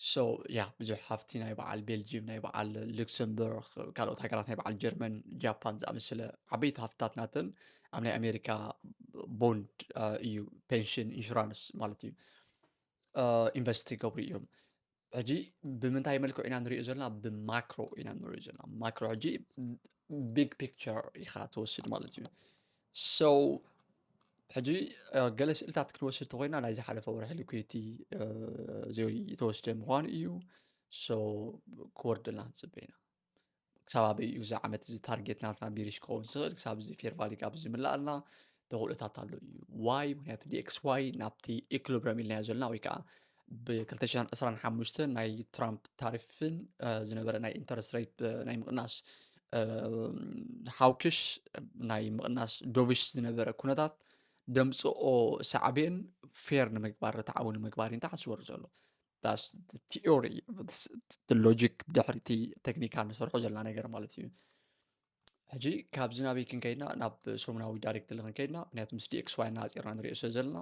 So ያ ብዙሕ ሃፍቲ ናይ በዓል ቤልጅየም፣ ናይ በዓል ሉክሰምበርግ፣ ካልኦት ሃገራት ናይ በዓል ጀርመን፣ ጃፓን ዝኣመሰለ ዓበይቲ ሃፍትታት ናተን ኣብ ናይ ኣሜሪካ ቦንድ እዩ፣ ፔንሽን ኢንሹራንስ ማለት እዩ፣ ኢንቨስት ይገብሩ እዮም። ሕጂ ብምንታይ መልክዑ ኢና ንሪኦ ዘለና? ብማክሮ ኢና ንሪኦ ዘለና። ማክሮ ሕጂ ቢግ ፒክቸር ኢኻ ትወስድ ማለት እዩ። So ሕጂ ገለ ስእልታት ክንወስድ ተኮይና ናይ ዝሓለፈ ወርሒ ሊኩዊዲቲ ዘይተወስደ ምዃኑ እዩ። So ክወርደልና ንፅበ ኢና። ክሳብ ኣበይ እዩ እዚ ዓመት እዚ ታርጌት ናትና ቢሪሽ ክኸውን ዝኽእል? ክሳብ እዚ ፌር ቫሊ ጋፕ ዝምልኣልና ተኽእሎታት ኣሎ እዩ። ዋይ? ምክንያቱ ዲኤክስዋይ ናብቲ ኢኩሊብረም ኢልናዮ ዘለና ወይ ከዓ ብ ክልተ ሽሕን ዕስራን ሓሙሽተን ናይ ትራምፕ ታሪፍን ዝነበረ ናይ ኢንተረስት ሬት ናይ ምቕናስ ሃውክሽ ናይ ምቕናስ ዶቪሽ ዝነበረ ኩነታት ደምፅኦ ሳዕቤን ፌር ንምግባር፣ ርትዓዊ ንምግባር እዩ ንታሕቲ ዝወርድ ዘሎ። ቲዮሪ ሎጂክ ብድሕሪ እቲ ቴክኒካል ንሰርሖ ዘለና ነገር ማለት እዩ። ሕጂ ካብዚ ናበይ ክንከይድና? ናብ ሰሙናዊ ዳይሬክትሊ ክንከይድና፣ ምክንያቱ ምስ ዲኤክስዋይ እናፂርና ንሪኦ ስለ ዘለና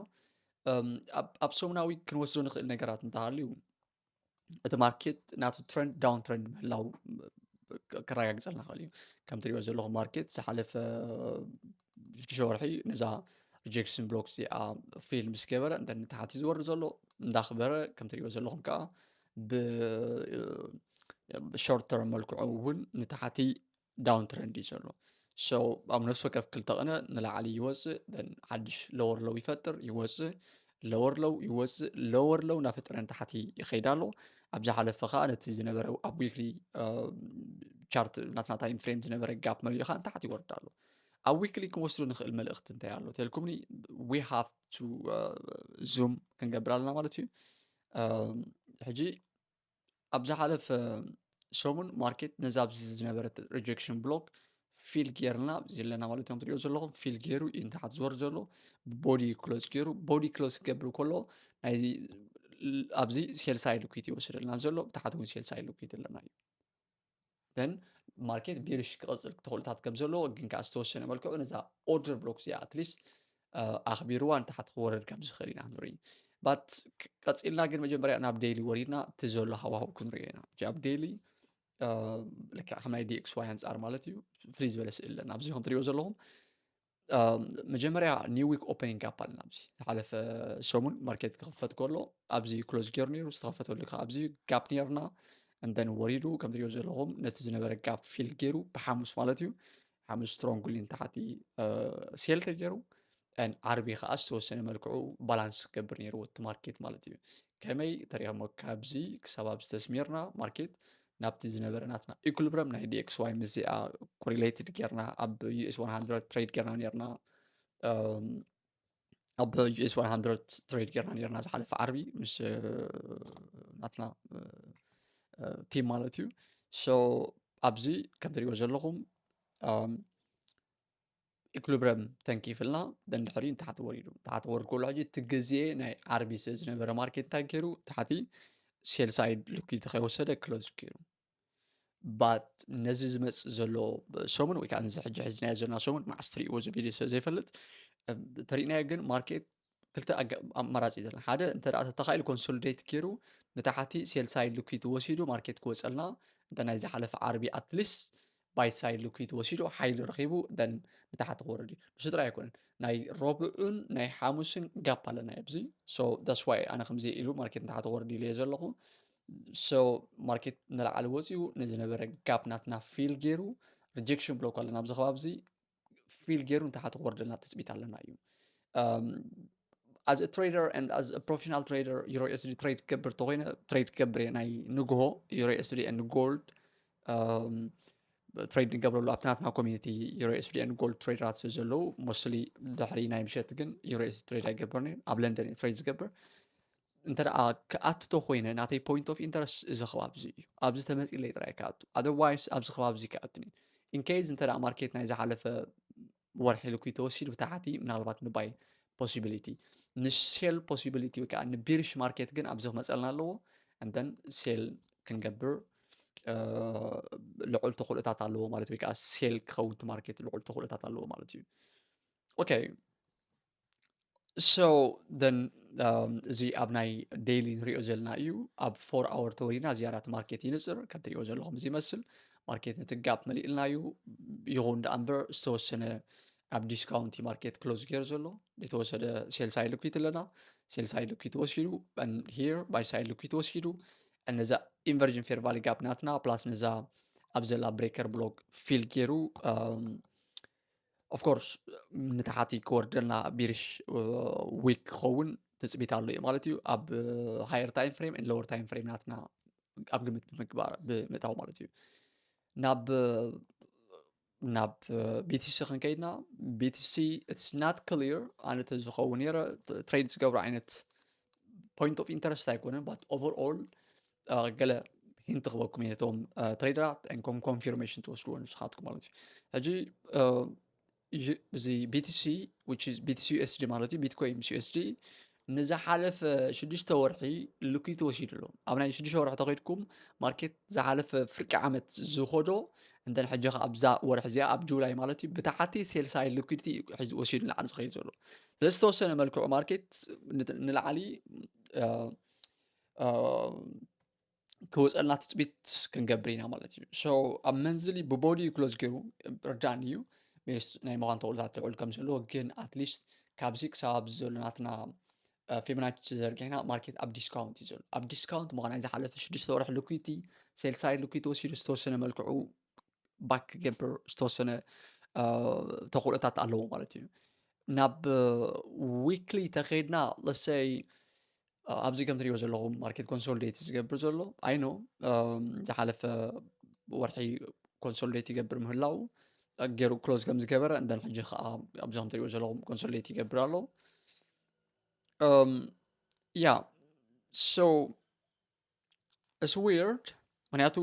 ኣብ ሰሙናዊ ክንወስዶ ንኽእል ነገራት እንተሃልዩ እቲ ማርኬት ናቱ ትረንድ ዳውን ትረንድ ምህላው ከረጋግፀልና ክእል እዩ። ከም ትሪኦ ዘለኹም ማርኬት ዝሓለፈ ሽዱሽተ ወርሒ ነዛ ሪጀክሽን ብሎክ እዚኣ ፌል ምስ ገበረ እንተ ንታሕቲ ዝወርድ ዘሎ እንዳኽበረ ከም ትሪኦ ዘለኹም ከዓ ብሾርት ተርም መልክዑ እውን ንታሕቲ ዳውን ትረንድ እዩ ዘሎ። So ኣብ ነፍሲ ወከፍ ክልተ ቅነ ንላዕሊ ይወፅእ፣ then ሓድሽ ሎወር ሎው ይፈጥር፣ ይወፅእ፣ ሎወር ሎው ይወፅእ፣ ሎወር ሎው እናፈጠረ ንታሕቲ ይኸይድ ኣሎ። ኣብ ዝሓለፈ ከዓ ነቲ ዝነበረ ኣብ ዊክሊ ቻርት ናትና ታይም ፍሬም ዝነበረ ጋፕ መሊኡ ከዓ ንታሕቲ ይወርድ ኣሎ። ኣብ ዊክሊ ክንወስዶ ንኽእል መልእኽቲ እንታይ ኣሎ ተልኩምኒ? We have to ዙም ክንገብር ኣለና ማለት እዩ። ሕጂ ኣብ ዝሓለፈ ሰሙን ማርኬት ነዛ ኣብዚ ዝነበረት ሪጀክሽን ብሎክ ፊል ጌርና ኣብዚ ኣለና ማለት እዮም ትሪኦ ዘለኹም። ፊል ጌሩ እዩ ንታሕቲ ዝወርድ ዘሎ፣ ብቦዲ ክሎዝ ጌሩ። ቦዲ ክሎዝ ክገብር ከሎ ናይ ኣብዚ ሴል ሳይድ ሊኩዊዲቲ ይወስደልና ዘሎ፣ ብታሕቲ እውን ሴል ሳይድ ሊኩዊዲቲ ኣለና እዩ። then ማርኬት ቢሪሽ ክቐፅል ተኽእሎታት ከም ዘለዎ ግን ከዓ ዝተወሰነ መልክዑ ነዛ ኦርደር ብሎክ እዚኣ ኣትሊስት ኣኽቢርዋ ንታሕቲ ክወርድ ከም ዝኽእል ኢና ንርኢ። ባት ቀፂልና ግን መጀመርያ ናብ ዴይሊ ወሪድና እቲ ዘሎ ሃዋህው ክንሪኦ ኢና። ሕጂ ኣብ ዴይሊ ልክዕ ከም ናይ ዲኤክስዋይ ኣንፃር ማለት እዩ ፍልይ ዝበለ ስእሊ ኣለና። ኣብዚ ከም ትሪኦ ዘለኹም መጀመርያ ኒው ዊክ ኦፐኒንግ ጋፕ ኣለና። ኣብዚ ዝሓለፈ ሰሙን ማርኬት ክኽፈት ከሎ ኣብዚ ክሎዝ ገይሩ ነይሩ፣ ዝተኸፈተሉ ከዓ ኣብዚ ጋፕ ነይርና። And then ወሪዱ ከም ትሪኦ ዘለኹም ነቲ ዝነበረ ጋፕ ፊል ገይሩ ብሓሙስ ማለት እዩ። ሓሙስ ስትሮንግሊ ንታሕቲ ሴል ተገይሩ፣ ዓርቢ ከዓ ዝተወሰነ መልክዑ ባላንስ ክገብር ነይርዎ እቲ ማርኬት ማለት እዩ። ከመይ ተሪኸሞ ካብዚ ክሳብ ኣብዚ ተስሚርና ማርኬት ናብቲ ዝነበረ ናትና ኢኩሊብረም ናይ ዲኤክስዋይ ምስዚኣ ኮሪሌትድ ጌርና ኣብ ዩኤስ ዋን ሃንድረድ ትሬድ ጌርና ነርና። ኣብ ዩኤስ ዋን ሃንድረድ ትሬድ ጌርና ነርና ዝሓለፈ ዓርቢ ምስ ናትና ቲም ማለት እዩ። So ኣብዚ ከም ትሪእዎ ዘለኹም ኢኩሊብረም ተንኪፍልና ደንድሕሪ ንታሕቲ ወሪዱ። ታሕቲ ወርድ ከሎ ሕጂ እቲ ግዜ ናይ ዓርቢ ስለ ዝነበረ ማርኬት እንታይ ገይሩ ታሕቲ ሴል ሳይድ ሊኩዊዲቲ ከይወሰደ ክሎዝ ገይሩ። ባት ነዚ ዝመፅእ ዘሎ ሰሙን ወይ ከዓ ነዚ ሕጂ ሒዝናዮ ዘለና ሰሙን መዓስ ትሪእዎ እዚ ቪድዮ ስለ ዘይፈልጥ ተሪእናዮ። ግን ማርኬት ክልተ ኣማራፂ እዩ ዘለና። ሓደ እንተ ተተኻኢሉ ኮንሶሊዴት ገይሩ ንታሕቲ ሴል ሳይድ ሊኩዊዲቲ ወሲዱ ማርኬት ክወፀልና እንተ ናይ ዝሓለፈ ዓርቢ ኣትሊስት ባይ ሳይድ ሊኩዊዲቲ ወሲዱ ሓይሊ ረኺቡ then ንታሕቲ ክወርድ እዩ። ንሱ ጥራይ ኣይኮነን ናይ ረብዑን ናይ ሓሙስን ጋፕ ኣለና ኣብዚ። So that's why ኣነ ከምዚ ኢሉ ማርኬት ንታሕቲ ክወርድ ኢለ ዘለኹ። So ማርኬት ንላዕሊ ወፂኡ ንዝነበረ ጋፕ ናትና ፊል ገይሩ ሪጀክሽን ብሎክ ኣለና ኣብዚ ከባቢ እዚ ፊል ገይሩ ንታሕቲ ክወርደልና ትፅቢት ኣለና እዩ። As a trader and as a professional trader ዩሮ ኤስዲ ትሬድ ክገብር ተኮይነ ትሬድ ክገብር እየ ናይ ንግሆ ዩሮ ኤስዲ and gold trade ንገብረሉ ኣብቲ ናትና community ዩሮ ኤስዲ and gold trader ት ዘለዉ mostly ድሕሪ ናይ ምሸት ግን ዩሮ ኤስዲ trade ኣይገብርን እየ። ኣብ ለንደን እየ trade ዝገብር። እንተ ደኣ ክኣትቶ ኮይነ ናተይ point of interest እዚ ከባቢ እዚ እዩ። ኣብዚ ተመፂለይ ጥራይ ክኣቱ። Otherwise ኣብዚ ከባቢ እዚ ክኣቱ in case እንተ ደኣ ማርኬት ናይ ዝሓለፈ ወርሒ ልኩይ ተወሲዱ ብታሕቲ ምናልባት ንባይ possibility ንሴል possibility ወይ ከዓ ንቢርሽ ማርኬት ግን ኣብዚ ክመፀልና ኣለዎ። And then ሴል ክንገብር ልዑል ተኽእሎታት ኣለዎ ማለት ወይ ከዓ ሴል ክኸውን ማርኬት ልዑል ተኽእሎታት ኣለዎ ማለት እዩ። Okay, so then እዚ ኣብ ናይ daily ንሪኦ ዘለና እዩ። ኣብ four hour ተወሪና ዝያዳ እቲ ማርኬት ይንፅር። ከም ትሪኦ ዘለኹም እዚ ይመስል ማርኬት ነቲ ጋፕ መሊእልና እዩ። ይኹን ደኣ እምበር ዝተወሰነ ኣብ ዲስካውንት ማርኬት ክሎዝ ገይሩ ዘሎ። የተወሰደ ሴል ሳይድ ልኩዊት ኣለና። ሴል ሳይድ ልኩዊት ተወሲዱ፣ here ባይ ሳይድ ልኩዊት ተወሲዱ። ነዛ ኢንቨርጅን ፌር ቫሊ ጋፕ ናትና ፕላስ ነዛ ኣብ ዘላ ብሬከር ብሎክ ፊል ገይሩ of course ንታሕቲ ክወርደልና ቢርሽ ዊክ ክኸውን ትፅቢት ኣሎ እዩ ማለት እዩ። ኣብ higher time frame and lower time frame ናትና ኣብ ግምት ብምግባር ብምእታው ማለት እዩ። ናብ ናብ ቢቲሲ ክንከይድና ቢቲሲ it's not clear ኣነ ተዝኸውን ነረ ትሬድ ዝገብሩ ዓይነት point of interest ኣይኮነን but overall ገለ ሂንት ክበኩም እየ ነቶም ትሬደራት and confirmation ትወስድዎ ንስኻትኩም ማለት እዩ። ሕጂ እዚ ቢቲሲ which is ቢቲሲ ዩኤስዲ ማለት እዩ ቢትኮይን ምስ ዩኤስዲ ንዝሓለፈ ሽዱሽተ ወርሒ ልኩዊቲ ወሲዱ ኣሎ። ኣብ ናይ ሽዱሽተ ወርሒ ተኸይድኩም ማርኬት ዝሓለፈ ፍርቂ ዓመት ዝኸዶ እንተን ሕጂ ከ ኣብዛ ወርሒ እዚኣ ኣብ ጁላይ ማለት እዩ ብታሕቲ ሴል ሳይድ ሊኩዊዲቲ ሒዙ ወሲዱ ንላዕሊ ዝኸይድ ዘሎ። ስለዚ ዝተወሰነ መልክዑ ማርኬት ንላዕሊ ክወፀልና ትፅቢት ክንገብር ኢና ማለት እዩ። So ኣብ መንዝሊ ብቦዲ ክሎዝ ገይሩ ርዳን እዩ ቤስ ናይ ምዃን ተኽእሎታት ልዑል ከም ዘለዎ ግን ኣትሊስት ካብዚ ክሳብ ኣብዚ ዘሎ ናትና ፊቦናቺ ተዘርጊሕና ማርኬት ኣብ ዲስካውንት እዩ ዘሎ። ኣብ ዲስካውንት ምዃን ናይ ዝሓለፈ ሽዱሽተ ወርሒ ሊኩዊዲቲ ሴል ሳይድ ሊኩዊዲቲ ወሲዱ ዝተወሰነ መልክዑ ባክ ክገብር ዝተወሰነ ተኽእሎታት ኣለዎ ማለት እዩ። ናብ ዊክሊ ተኸይድና ለሰይ ኣብዚ ከም ትሪእዎ ዘለኹም ማርኬት ኮንሶሊዴት ዝገብር ዘሎ ኣይኖ ዝሓለፈ ወርሒ ኮንሶሊዴት ይገብር ምህላው ገይሩ ክሎዝ ከም ዝገበረ እንደን ሕጂ ከዓ ኣብዚ ከም ትሪእዎ ዘለኹም ኮንሶሊዴት ይገብር ኣሎ። ያ so it's weird ምክንያቱ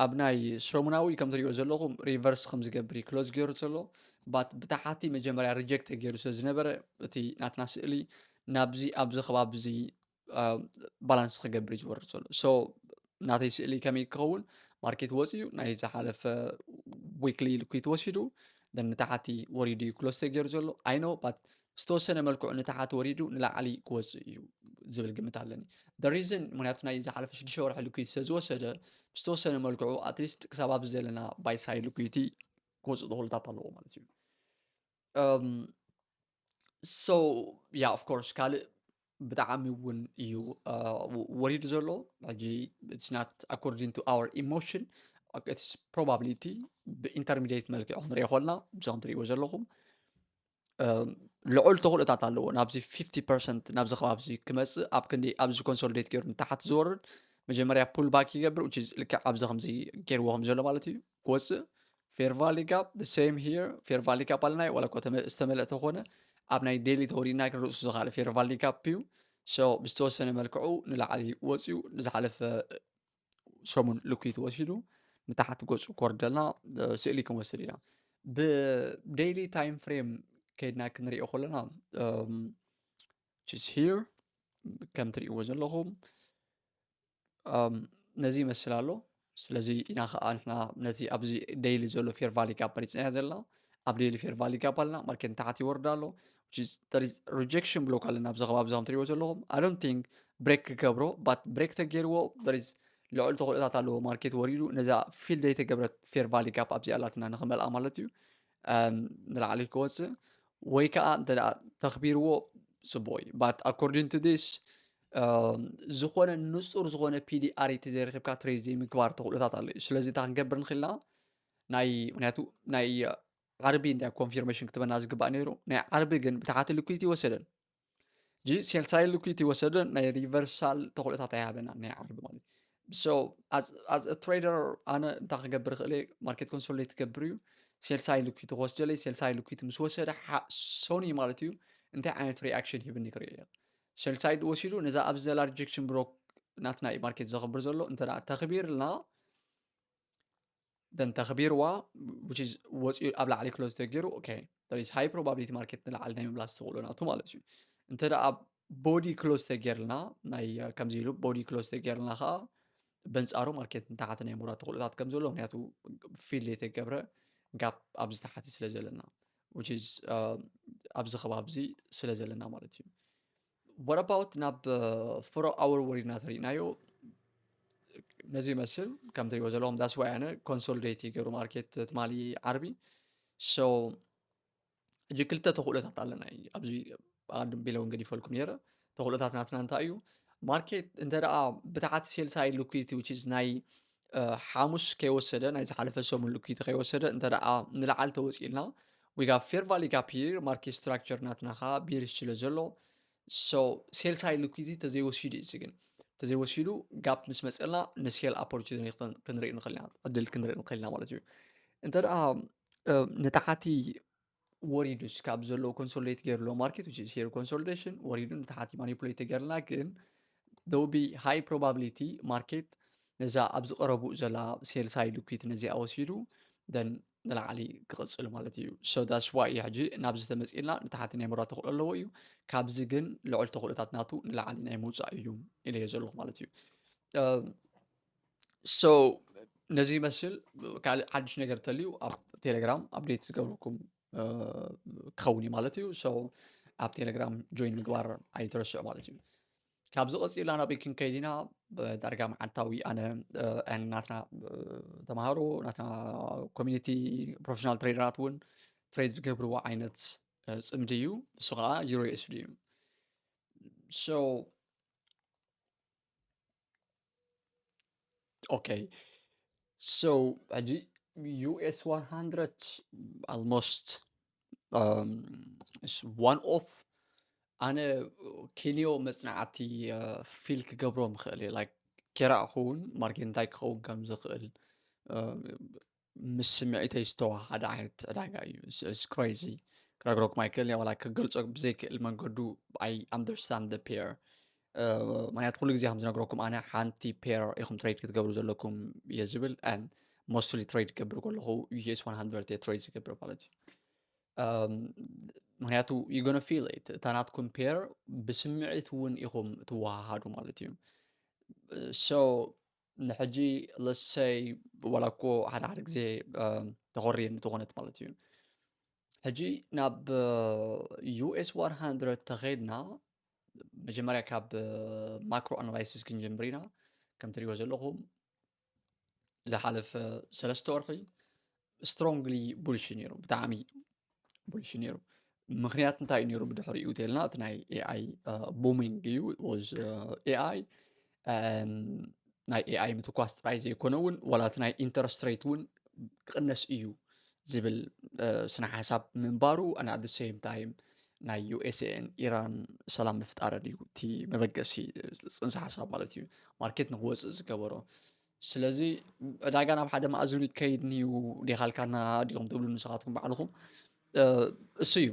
ኣብ ናይ ሰሙናዊ ከም ትሪእዎ ዘለኹም ሪቨርስ ከም ዝገብር እዩ ክሎዝ ገይሩ ዘሎ but ብታሓቲ መጀመርያ ሪጀክት ገይሩ ስለ ዝነበረ እቲ ናትና ስእሊ ናብዚ ኣብዚ ከባቢ እዚ ባላንስ ክገብር እዩ ዝወርድ ዘሎ። So ናተይ ስእሊ ከመይ ክኸውን ማርኬት ወፂኡ ናይ ዝሓለፈ ዊክሊ ሊኩዊዲቲ ወሲዱ then ንታሓቲ ወሪዱ እዩ ክሎዝ ተገይሩ ዘሎ ኣይኖ but ዝተወሰነ መልክዑ ንታሓቲ ወሪዱ ንላዕሊ ክወፅእ እዩ ዝብል ግምት ኣለኒ። The reason ምክንያቱ ናይ ዝሓለፈ ሽዱሽተ ወርሒ ሊኩዊዲቲ ስለ ዝወሰደ ዝተወሰነ መልክዑ ኣትሊስት ክሳብ ኣብዚ ዘለና ባይ ሳይድ ሊኩዊዲቲ ክወፅእ ተኽእሎታት ኣለዎ ማለት እዩ። So yeah of course ካልእ ብጣዕሚ እውን እዩ ወሪዱ ዘሎ። ሕጂ it's not according to our emotion it's probability ብኢንተርሚዲየት መልክዕ ክንሪኦ ከልና ብዚ ከም ትሪእዎ ዘለኹም ልዑል ተኽእሎታት ኣለዎ ናብዚ ፊፍቲ ፐርሰንት ናብዚ ከባቢ ክመፅእ ኣብ ክንዲ ኣብዚ ኮንሶሊዴት ገይሩ ንታሓት ዝወርድ መጀመርያ ፑል ባክ ይገብር which is ልክዕ ኣብዚ ከምዚ ገይርዎ ከም ዘሎ ማለት እዩ ክወፅእ fair value gap the same here fair value gap ኣለናይ ዋላ እኳ ዝተመልአ ተኾነ ኣብ ናይ ዴሊ ተወሪድና ግን ርእሱ ዝኻለ fair value gap እዩ። So ብዝተወሰነ መልክዑ ንላዕሊ ወፅዩ ንዝሓለፈ ሰሙን ሊኩዊዲቲ ወሲዱ ንታሓት ገፁ ክወርደልና ስእሊ ክንወስድ ኢና። ብ daily time frame ከይድና ክንሪኦ ከለና which is here ከም ትሪእዎ ዘለኹም ነዚ ይመስል ኣሎ። ስለዚ ኢና ከዓ ንሕና ነቲ ኣብዚ daily ዘሎ fair value gap መሪፅና ዘለና። ኣብ daily fair value gap ኣለና ማርኬት ንታሓት ይወርድ ኣሎ። Rejection block ኣለና ኣብዚ ከባቢ ከም ትሪእዎ ዘለኹም I don't think break ክገብሮ but break ተገይርዎ ልዑል ተኽእሎታት ኣለዎ ማርኬት ወሪዱ ነዛ ፊል ዘይተገብረት fair value gap ኣብዚኣ ኣላትና ንኽመልኣ ማለት እዩ ንላዕሊ ክወፅእ ወይ ከዓ እንተ ተኽቢርዎ ፅቡቅ እዩ but according to this ዝኾነ ንፁር ዝኾነ ፒዲኣር ተዘይረኪብካ ትሬድ ዘይምግባር ተኽእሎታት ኣሎ እዩ። ስለዚ እንታይ ክንገብር ንኽእልና ናይ ምክንያቱ ናይ ዓርቢ እንዳ ኮንፊርሜሽን ክትበና ዝግባእ ነይሩ ናይ ዓርቢ ግን ብታሓቲ ሊኩዊዲቲ ወሰደን ጂ ሴል ሳይድ ሊኩዊዲቲ ወሰደን ናይ ሪቨርሳል ተኽእሎታት ኣይሃበና ናይ ዓርቢ ማለት So as as a trader ኣነ እንታይ ክገብር ክእል? ማርኬት ኮንሶሊዴት ክገብር እዩ። ሴል ሳይድ ሊኩዊቲ ክወስደለይ። ሴል ሳይድ ሊኩዊቲ ምስ ወሰደ ሓ- ሶኒ ማለት እዩ እንታይ ዓይነት ሪኣክሽን ሂብኒ ክርኢ እየ። ሴል ሳይድ ወሲዱ ነዛ ኣብዚ ዘላ ሪጀክሽን ብሎክ ናትና እዩ ማርኬት ዘኽብር ዘሎ። እንተ ደኣ ተኽቢርልና then ተኽቢርዋ which is ወፂኡ ኣብ ላዕሊ ክሎዝ ተገይሩ okay there is high probability ማርኬት ንላዕሊ ናይ ምምላስ ተኽእሎ ናቱ ማለት እዩ። እንተ ደኣ ቦዲ ክሎዝ ተገይርልና ናይ ከምዚ ኢሉ ቦዲ ክሎዝ ተገይርልና ከዓ በንፃሩ ማርኬት ንታሕቲ ናይ ምውራድ ተኽእሎታት ከም ዘሎ ምክንያቱ ፊል ዘይተገብረ ጋፕ ኣብዚ ታሕቲ ስለ ዘለና which is ኣብዚ ከባቢ እዚ ስለ ዘለና ማለት እዩ። What about ናብ ፎር ኣወር ወሪድና ተሪእናዮ? ነዚ ይመስል ከም ትሪእዎ ዘለኹም that's why ኣነ ኮንሶሊዴት ይገሩ ማርኬት ትማሊ ዓርቢ። So ሕጂ ክልተ ተኽእሎታት ኣለና እዩ ኣብዚ ኣቐድም ቢለ እውን ገዲፈልኩም ነይረ። ተኽእሎታት ናትና እንታይ እዩ? ማርኬት እንተ ደኣ ብታሕቲ ሴል ሳይድ ሊኩዊዲቲ which is ናይ እ፣ ሓሙስ ከይወሰደ ናይ ዝሓለፈ ሰሙን ሊኩዊዲቲ ከይወሰደ እንተ ደኣ ንላዕሊ ተወፂእልና we got fair value gap here ማርኬት ስትራክቸር ናትና ከዓ ቢሪሽ ስለ ዘሎ so ሴል ሳይድ ሊኩዊዲቲ ተዘይወሲዱ እዩ ግን ተዘይወሲዱ ጋፕ ምስ መፀልና ንሴል ኦፖርቹኒቲ ክንርኢ ንኽእል ኢና ዕድል ክንርኢ ንኽእል ኢና ማለት እዩ። እንተ ደኣ እ፣ ንታሕቲ ወሪዱስ ካብ ዘለዎ ኮንሶሊዴት ገይሩ ኣሎ ማርኬት which is here consolidation ወሪዱ ንታሕቲ ማኒፑሌት ተገይርና ግን there will be high probability ማርኬት ነዛ ኣብ ዝቐረቡ ዘላ ሴል ሳይድ ሊኩዊዲቲ ነዚኣ ወሲዱ then ንላዕሊ ክቕፅል ማለት እዩ። So that's why እዩ ሕጂ ናብዚ ተመፂእልና ንታሕቲ ናይ ምራ ተኽእሎ ኣለዎ እዩ። ካብዚ ግን ልዑል ተኽእሎታት ናቱ ንላዕሊ ናይ ምውፃእ እዩ ኢለዮ ዘለኹ ማለት እዩ። እ፣ so ነዚ ይመስል ካልእ ሓድሽ ነገር ተልዩ ኣብ ቴሌግራም ኣፕዴት ዝገብረኩም እ፣ ክኸውን እዩ ማለት እዩ። So ኣብ ቴሌግራም ጆይን ምግባር ኣይትረስዑ ማለት እዩ። ካብዚ ቀፂልና ናበይ ክንከይድ ኢና? ብ- ዳርጋ መዓልታዊ ኣነ እ፣ and ናትና እ፣ ተምሃሮ ናትና ኮሚኒቲ ፕሮፌሽናል ትሬደራት እውን ትሬድ ዝገብርዎ ዓይነት እ፣ ፅምዲ እዩ። እሱ ከዓ ዩሮ ዩኤስዲ እዩ። So okay so ሕጂ ዩኤስ ዋን ሃንድረድ almost one of ኣነ ኪንዮ መፅናዕቲ ፊል ክገብሮ ምኽእል እየ like ኬራእ ክኸውን ማርኬት እንታይ ክኸውን ከም ዝኽእል እ፣ ምስ ስምዒተይ ዝተዋሃደ ዓይነት ዕዳጋ እዩ። It's crazy ክነግረኩም ኣይክእል እየ ዋላ ክገልፆ ብዘይክእል መንገዱ I understand the pair ምክንያቱ ኩሉ ግዜ ከም ዝነግረኩም ኣነ ሓንቲ ፔር ኢኹም ትሬድ ክትገብሩ ዘለኩም እየ ዝብል and mostly ትሬድ ክገብር ከለኹ ዩኤስ ዋን ሃንድረድ እየ ትሬድ ዝገብር ማለት እዩ። ምክንያቱ you gonna feel it እታ ናትኩም ፔር ብስምዒት እውን ኢኹም ትወሃሃዱ ማለት እዩ። So ንሕጂ let's say ዋላ እኮ ሓደ ሓደ ግዜ ተኾርየ እንተኾነት ማለት እዩ ሕጂ ናብ ዩኤስ ዋን ሃንድረድ ተኸይድና መጀመርያ ካብ ማክሮ ኣናላይሲስ ክንጀምር ኢና። ከም ትሪእዎ ዘለኹም ዝሓለፈ ሰለስተ ወርሒ ስትሮንግሊ ቡልሽ ነይሩ፣ ብጣዕሚ ቡልሽ ነይሩ። ምክንያት እንታይ እዩ ነይሩ ብድሕሪኡ ተልና እቲ ናይ ኤኣይ ቡሚንግ እዩ። ኤኣይ ናይ ኤኣይ ምትኳስ ጥራይ ዘይኮነ እውን ዋላ እቲ ናይ ኢንተረስት ሬት እውን ክቕነስ እዩ ዝብል ስነ ሓሳብ ምንባሩ ኣና the same time ናይ ዩኤስኤን ኢራን ሰላም ምፍጣረን እዩ እቲ መበገሲ ፅንሰ ሓሳብ ማለት እዩ ማርኬት ንክወፅእ ዝገበሮ። ስለዚ ዕዳጋ ናብ ሓደ መኣዝኑ ይከይድ ንዩ ዲኻልካና ዲኹም ትብሉ ንስኻትኩም ባዕልኹም እሱ እዩ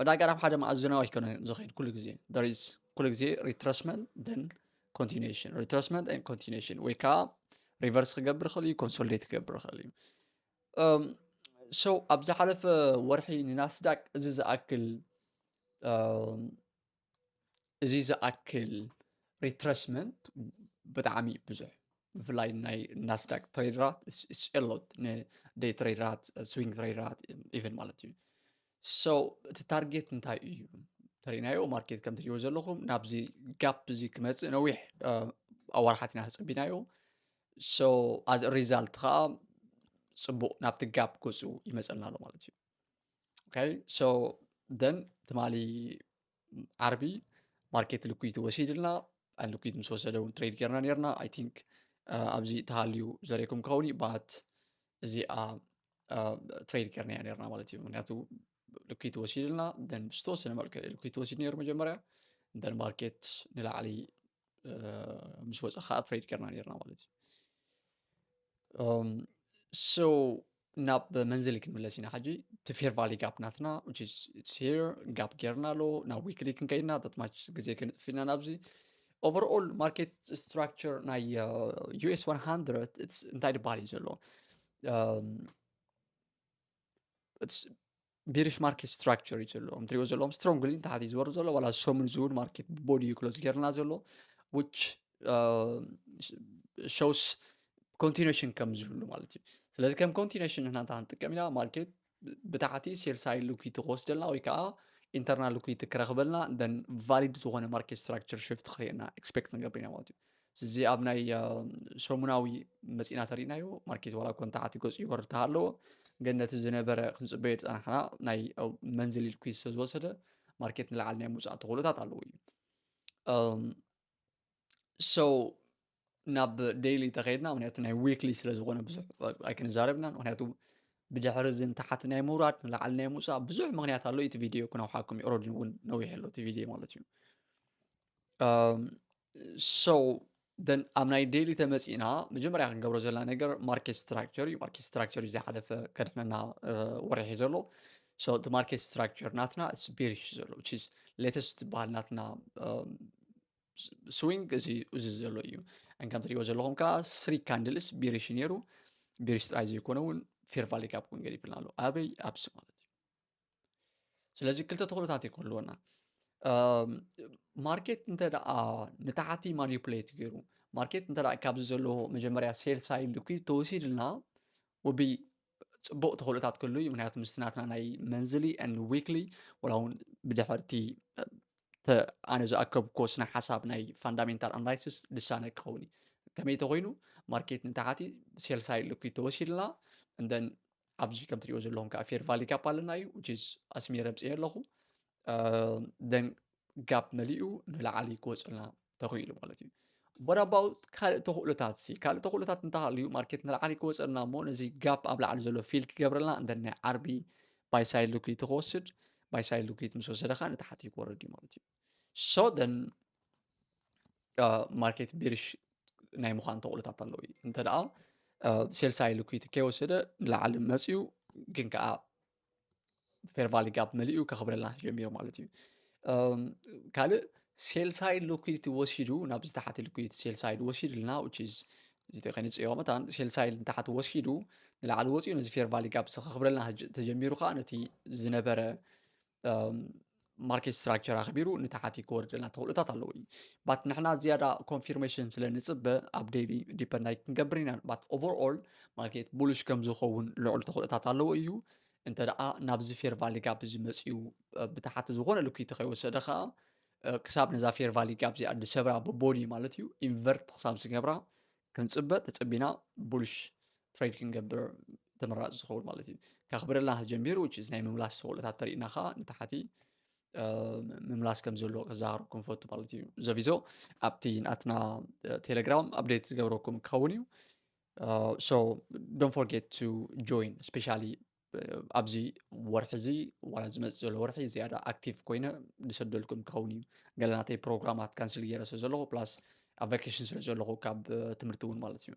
ዕዳጋ ናብ ሓደ መኣዝናዊ ኣይኮነ ዝኸይድ ኩሉ ግዜ there is ኩሉ ግዜ retracement then continuation retracement and continuation ወይ ከዓ ሪቨርስ ክገብር ይኽእል እዩ ኮንሶሊዴት ክገብር ይኽእል እዩ። So ኣብ ዝሓለፈ ወርሒ ንናስዳቅ እዚ ዝኣክል እዚ ዝኣክል retracement ብጣዕሚ ብዙሕ ብፍላይ ናይ ናስዳቅ ትሬደራት ሎት ንደይ ትሬደራት ስዊንግ ትሬደራት ኢቨን ማለት እዩ። So እቲ ታርጌት እንታይ እዩ? ተሪናዮ ማርኬት ከም ትሪእዎ ዘለኹም ናብዚ ጋፕ እዚ ክመፅእ ነዊሕ ኣዋርሓት ኢና ተፀቢናዮ። So as result ከዓ ፅቡቕ ናብቲ ጋፕ ገፁ ይመፀልና ኣሎ ማለት እዩ። Okay so then ትማሊ ዓርቢ ማርኬት ሊኩዊዲቲ ወሲድልና። ሊኩዊዲቲ ምስ ወሰደ እውን ትሬድ ጌርና ኔርና። I think ኣብዚ ተሃልዩ ዘርእየኩም ክኸውን እዩ but እዚኣ ትሬድ ጌርናያ ኔርና ማለት እዩ። ምክንያቱ ሊኩዊዲቲ ወሲድልና then ዝተወሰነ መልክዕ ሊኩዊዲቲ ወሲድ ነይሩ መጀመርያ then ማርኬት ንላዕሊ ምስ ወፀ ከዓ ትሬድ ገርና ነርና ማለት እዩ። So ናብ መንዝሊ ክንምለስ ኢና ሕጂ። እቲ fair value gap ናትና here ጋፕ ገርና ኣሎ። ናብ weekly ክንከይድና ተትማች ግዜ ክንጥፍ ኢና ናብዚ። Overall market structure ናይ US one hundred እንታይ ዝበሃል እዩ ዘሎ? Bearish market structure እዩ ዘሎ። ትሪእዎ ዘለኹም strongly ንታሕቲ ዝወርድ ዘሎ ዋላ ሰሙን ዝውን ማርኬት body close ገርና ዘሎ which shows continuation ከም ዝህሉ ማለት እዩ። ስለዚ ከም continuation ንሕና እንታይ ክንጥቀም ኢና? ማርኬት ብታሕቲ sell side liquidity ክወስደልና ወይ ከዓ internal liquidity ክረኽበልና then valid ዝኾነ market structure shift ክርእየና expect ንገብር ኢና ማለት እዩ። እዚ ኣብ ናይ ሰሙናዊ መፂና ተሪእናዮ ማርኬት ዋላ እኮ ንታሕቲ ገፁ ይወርድ ተሃለዎ ግን ነቲ ዝነበረ ክንፅበዮ ዝፀናሕና ናይ መንዝሊ liquidity ስለዝወሰደ ማርኬት ንላዕሊ ናይ ምውፃእ ተኽእሎታት ኣለዎ እዩ። So ናብ daily ተኸይድና ምክንያቱ ናይ weekly ስለዝኾነ ብዙሕ ኣይክንዛረብ ኢና። ምክንያቱ ብድሕሪ እዚ ንታሕቲ ናይ ምውራድ ንላዕሊ ናይ ምውፃእ ብዙሕ ምክንያት ኣሎ። እቲ ቪድዮ ክነውሓኩም እዩ already እውን ነዊሕ ኣሎ እቲ ቪድዮ ማለት እዩ። So then ኣብ ናይ daily ተመፂና መጀመርያ ክንገብሮ ዘለና ነገር market structure እዩ። Market structure እዩ ዝሓለፈ ከድሕነና ወርሒ ዘሎ። So እቲ market structure ናትና bearish ዘሎ which is latest ዝበሃል ናትና swing እዚ እዚ ዘሎ እዩ። And ከም ትሪእዎ ዘለኹም ከዓ three candles bearish ነይሩ። Bearish ጥራይ ዘይኮነ እውን fair value gap እውን ገዲፍልና ኣሎ። ኣበይ ኣብዚ ማለት እዩ። ስለዚ ክልተ ተኽእሎታት እዩ ክህልወና። ማርኬት እንተ ደኣ ንታሕቲ manipulate ገይሩ ማርኬት እንተ ደኣ ካብዚ ዘለዎ መጀመርያ sell side liquidity ተወሲድልና would be ፅቡቕ ተኽእሎታት ክህሉ እዩ። ምክንያቱ ምስቲ ናትና ናይ መንዝሊ and weekly ወላ እውን ብድሕርቲ ኣነ ዝኣከብኮ ስነ ሓሳብ ናይ fundamental analysis ልሳነ ክኸውን እዩ። ከመይ ተኮይኑ ማርኬት ንታሕቲ sell side liquidity ተወሲድልና and then ኣብዚ ከም ትሪእዎ ዘለኹም ከዓ fair value gap ኣለና እዩ which is ኣስሚረ ኣምፅኤ ኣለኹ። Then gap መሊኡ ንላዕሊ ክወፅልና ተኽኢሉ ማለት እዩ። What about ካልእ ተኽእሎታት ሲ ካልእ ተኽእሎታት እንተሃልዩ ማርኬት ንላዕሊ ክወፀልና እሞ ነዚ gap ኣብ ላዕሊ ዘሎ fill ክገብረልና and then ናይ ዓርቢ buy side liquidity ክወስድ buy side liquidity ምስ ወሰደ ከዓ ንታሕቲ ክወርድ እዩ ማለት እዩ። So then ማርኬት bearish ናይ ምዃን ተኽእሎታት ኣለዎ እዩ። እንተ ደኣ sell side liquidity ከይወሰደ ንላዕሊ መፅዩ ግን ከዓ fair value gap መሊኡ ከኽብረልና ጀሚሩ ማለት እዩ። ካልእ sell side liquidity ወሲዱ ናብዚ ታሕቲ liquidity sell side ወሲድልና which is እዚ ከንፅዮ መታን sell side ንታሕቲ ወሲዱ ንላዕሊ ወፂኡ ነዚ fair value gap ከኽብረልና ተጀሚሩ ከዓ ነቲ ዝነበረ market structure ኣኽቢሩ ንታሕቲ ክወርደልና ተኽእሎታት ኣለዎ እዩ። But ንሕና ዝያዳ confirmation ስለ ንፅበ ኣብ daily depend ኣይክንገብር ኢና። But overall ማርኬት bullish ከም ዝኸውን ልዑል ተኽእሎታት ኣለዎ እዩ። እንተ ደኣ ናብዚ fair value gap እዚ መፂኡ ብታሕቲ ዝኾነ liquidity ከይወሰደ ከዓ ክሳብ ነዛ fair value gap እዚኣ ዝሰብራ ብ body ማለት እዩ invert ክሳብ ዝገብራ ክንፅበ ተፀቢና bullish trade ክንገብር ተመራፂ ዝኸውን ማለት እዩ። ከኽብረልና ጀሚሩ which is ናይ ምምላስ ተኽእሎታት ተሪእና ከዓ ንታሕቲ ምምላስ ከም ዘሎ ክዛረብኩም ፈቱ ማለት እዩ። ዘቪዞ ኣብቲ ናትና ቴሌግራም update ዝገብረኩም ክኸውን እዩ። So don't forget to join especially ኣብዚ ወርሒ እዚ ዋላ ዝመፅእ ዘሎ ወርሒ ዝያዳ active ኮይነ ዝሰደልኩም ክኸውን እዩ። ገለ ናተይ ፕሮግራማት cancel ገይረ ስለ ዘለኹ plus ኣብ vacation ስለ ዘለኹ ካብ ትምህርቲ እውን ማለት እዩ።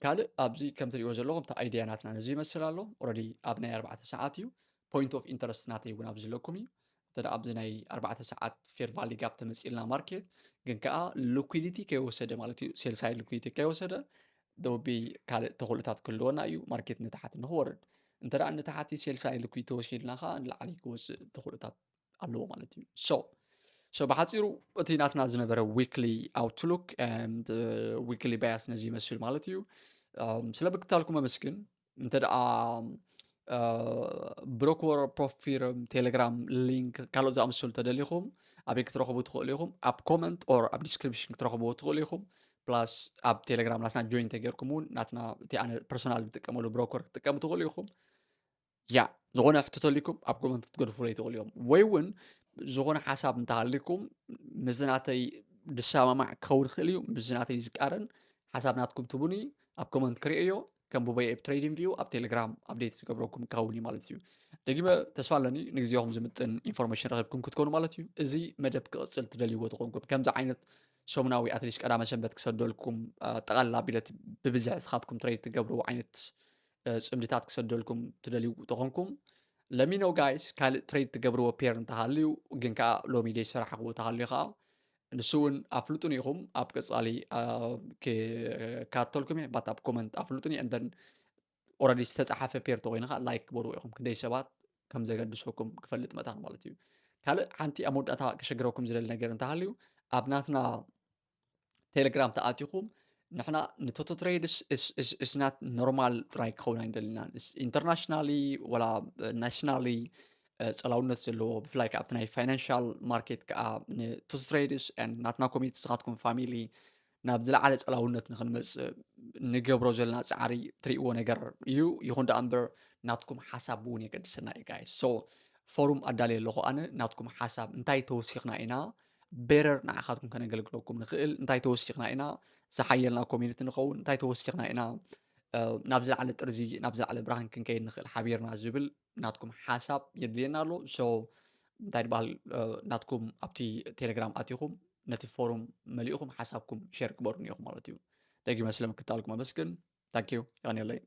ካልእ ኣብዚ ከም ትሪእዎ ዘለኹም እቲ idea ናትና ነዚ ይመስል ኣሎ። Already ኣብ ናይ ኣርባዕተ ሰዓት እዩ። Point of interest ናተይ እውን ኣብዚ ኣለኩም እዩ። እንተ ኣብዚ ናይ ኣርባዕተ ሰዓት fair value gap ተመፂልና ማርኬት ግን ከዓ liquidity ከይወሰደ ማለት እዩ sell side liquidity ከይወሰደ there will be ካልእ ተኽእሎታት ክህልወና እዩ ማርኬት ንታሕቲ ንክወርድ። እንተ ንታሕቲ sell side liquidity ተወሲድና ከዓ ንላዕሊ ክወፅእ ተኽእሎታት ኣለዎ ማለት እዩ። So so ብሓፂሩ እቲ ናትና ዝነበረ weekly outlook and weekly bias ነዚ ይመስል ማለት እዩ። ስለ ምክታልኩም ኣመስግን። እንተ ደኣ broker profile ቴሌግራም link ካልኦት ዝኣመሰሉ ተደሊኹም ኣበይ ክትረኽቡ ትኽእሉ ኢኹም? ኣብ comment or ኣብ description ክትረኽብዎ ትኽእሉ ኢኹም። Plus ኣብ ቴሌግራም ናትና join ተገይርኩም እውን ናትና እቲ ኣነ personal ዝጥቀመሉ broker ክትጥቀሙ ትኽእሉ ኢኹም። ያ ዝኾነ ሕቶ ተሊኩም ኣብ comment ክትገድፉለይ ትኽእሉ እዮም። ወይ እውን ዝኾነ ሓሳብ እንተሃሊኩም ምስዚ ናተይ ዝሰማማዕ ክኸውን ይኽእል እዩ፣ ምስዚ ናተይ ዝቃረን ሓሳብ ናትኩም ትቡኒ ኣብ comment ክርእዮ ከም ቡበይ ኣብ trading view ኣብ ቴሌግራም update ዝገብረኩም ክኸውን እዩ ማለት እዩ። ደጊመ ተስፋ ኣለኒ ንግዜኹም ዝምጥን ኢንፎርሜሽን ረኺብኩም ክትኮኑ ማለት እዩ። እዚ መደብ ክቕጽል ትደልይዎ ተኾንኩም፣ ከምዚ ዓይነት ሰሙናዊ ኣትሊስት ቀዳመ ሰንበት ክሰደልኩም፣ ጠቕላላ ቢለት ብብዝሒ ስኻትኩም ትሬድ ትገብርዎ ዓይነት ጽምድታት ክሰደልኩም ትደልዩ ተኾንኩም፣ ለሚኖ ጋይስ። ካልእ ትሬድ ትገብርዎ ፔር እንተሃልዩ ግን ከዓ ሎሚ ደይ ሰራሕክዎ ተሃልዩ ከዓ ንሱ እውን ኣፍልጡን ኢኹም። ኣብ ቀጻሊ ክካተልኩም እየ ባት ኣብ ኮመንት ኣፍልጡን እየ። እንደን ኦረዲ ዝተፃሓፈ ፔር ተኮይኑ ከዓ ላይክ ግበሩ ኢኹም። ክንደይ ሰባት ከም ዘገድሰኩም ክፈልጥ መታን ማለት እዩ። ካልእ ሓንቲ ኣብ መወዳእታ ክሸግረኩም ዝደሊ ነገር እንተሃልዩ ኣብ ናትና ቴሌግራም ተኣቲኹም ንሕና ንቶቶ ትሬድስ እስናት ኖርማል ጥራይ ክኸውን ኣይንደልናን። ኢንተርናሽናሊ ወላ ናሽናሊ ጸላውነት ዘለዎ ብፍላይ ከኣ ኣብቲ ናይ ፋይናንሻል ማርኬት ከኣ ንቶቶ ትሬድስ ናትና ኮሚኒቲ ስኻትኩም ፋሚሊ ናብ ዝለዓለ ጸላውነት ንክንመጽእ ንገብሮ ዘለና ጻዕሪ ትሪእዎ ነገር እዩ። ይኹን ደኣ እምበር ናትኩም ሓሳብ እውን የገድሰና እዩ ጋይስ። ሶ ፎሩም ኣዳልየ ኣለኹ ኣነ ናትኩም ሓሳብ እንታይ ተወሲኽና ኢና ቤረር ንዓኻትኩም ከነገልግለኩም ንኽእል እንታይ ተወሲኽና ኢና ዝሓየልና ኮሚኒቲ ንኸውን እንታይ ተወሲኽና ኢና ናብ ዝለዓለ ጥርዚ ናብ ዝለዓለ ብርሃን ክንከይድ ንኽእል ሓቢርና ዝብል ናትኩም ሓሳብ የድልየና ኣሎ። ሶ እንታይ ዝበሃል ናትኩም ኣብቲ ቴሌግራም ኣቲኹም ነቲ ፎሩም መሊእኹም ሓሳብኩም ሼር ግበሩኒ ኢኹም ማለት እዩ። ደጊመ ስለ ምክታልኩም ኣመስግን። ታንኪዩ። የቐንየለይ።